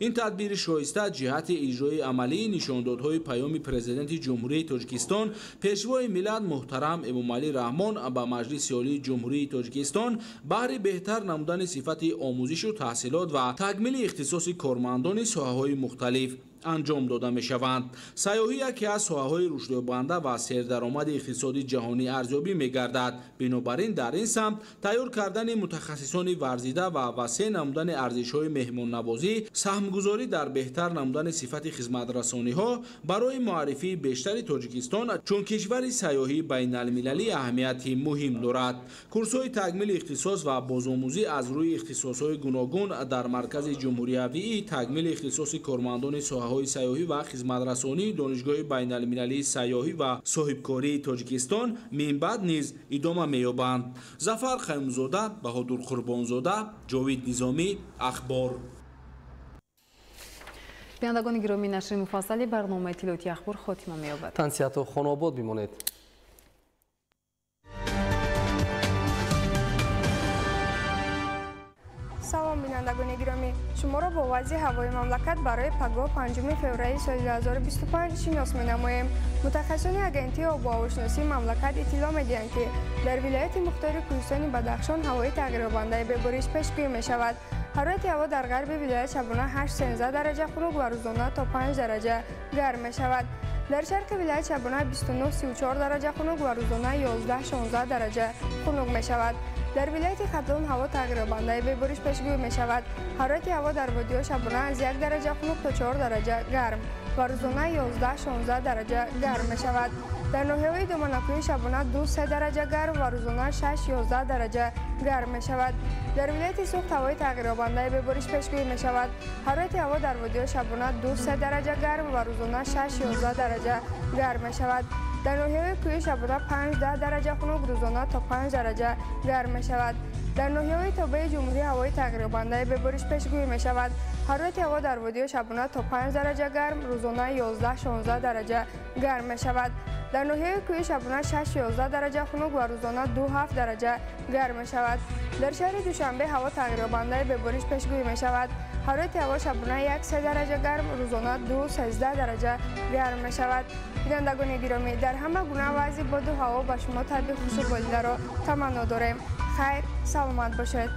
[SPEAKER 21] Ин тадбири шоиста ҷиҳати иҷрои амалии нишондодҳои паёми Президенти Ҷумҳурии Тоҷикистон, Пешвои миллат муҳтарам Эмомалӣ Раҳмон ба Маҷлиси Олии Ҷумҳурии Тоҷикистон баҳри беҳтар намудани сифати омӯзишу таҳсилот ва такмили ихтисоси кормандони соҳаҳои мухталиф анҷом дода мешаванд. Сайёҳӣ яке аз соҳаҳои рушдёбанда ва сердаромади иқтисоди ҷаҳонӣ арзёбӣ мегардад. Бинобар ин дар ин самт тайёр кардани мутахассисони варзида ва васеъ намудани арзишҳои меҳмоннавозӣ, саҳмгузорӣ дар беҳтар намудани сифати хизматрасониҳо барои муаррифии бештари Тоҷикистон чун кишвари сайёҳии байналмилалӣ аҳамияти муҳим дорад. Курсҳои такмили ихтисос ва бозомӯзӣ аз рӯи ихтисосҳои гуногун дар Маркази ҷумҳуриявии такмили ихтисоси кормандони соҳаҳои сайёҳӣ ва хизматрасонии Донишгоҳи байналмилалии сайёҳӣ ва соҳибкории Тоҷикистон минбаъд низ идома меёбанд. Зафар Қаюмзода, Баҳодур Қурбонзода, Ҷовид Низомӣ, Ахбор.
[SPEAKER 5] Бинандагони гиромӣ, нашри муфассали барномаи иттилоотии Ахбор хотима меёбад.
[SPEAKER 6] Тансиҳату хонаобод бимонед.
[SPEAKER 4] Салом, бинандагони гиромӣ, шуморо бо вазъи ҳавои мамлакат барои пагоҳ 5 феврали соли 2025 шинос менамоем. Мутахассисони агентии обу ҳавошиносии мамлакат иттилоъ медиҳанд, ки дар вилояти мухтори Кӯҳистони Бадахшон ҳавои тағйирёбандаи бебориш пешгӯӣ мешавад. Ҳарорати ҳаво дар ғарби вилоят шабона 8-13 дараҷа хунук ва рӯзона то 5 дараҷа гарм мешавад. Дар шарқи вилоят шабона 29-34 дараҷа хунук ва рӯзона 11-16 дараҷа хунук мешавад. Дар вилояти Хатлон ҳаво тағйирёбандаи бебориш пешгӯӣ мешавад. Ҳарорати ҳаво дар водиҳо шабона аз 1 дараҷа хунук то 4 дараҷа гарм ва рӯзона 11-16 дараҷа гарм мешавад. Дар ноҳияҳои доманакӯҳӣ шабона 2-3 дараҷа гарм ва рӯзона 6-11 дараҷа гарм мешавад. Дар вилояти Суғд ҳавои тағйирёбандаи бебориш пешгӯӣ мешавад. Ҳарорати ҳаво дар водиҳо шабона 2-3 дараҷа гарм ва рӯзона 6-11 дараҷа гарм мешавад. Дар ноҳияҳои кӯҳӣ шабона 5-10 дараҷа хунук, рӯзона то 5 дараҷа гарм мешавад. Дар ноҳияҳои тобеи ҷумҳурӣ ҳавои тағйирёбандаи бебориш пешгӯӣ мешавад. Ҳарорати ҳаво дар водиҳо шабона то 5 дараҷа гарм, рӯзона 11-16 дараҷа гарм мешавад. Дар ноҳияҳои кӯҳӣ шабона 6-11 дараҷа хунук ва рӯзона 2-7 дараҷа гарм мешавад. Дар шаҳри Душанбе ҳаво тағйирёбандаи бебориш пешгӯӣ мешавад. Ҳарорати ҳаво шабона 1-3 дараҷа гарм, рӯзона 2-13 дараҷа гарм мешавад. Бинандагони гиромӣ, дар ҳама гуна вазъи боду ҳаво ба шумо табъи хушу болидаро таманно дорем. Хайр, саломат бошед.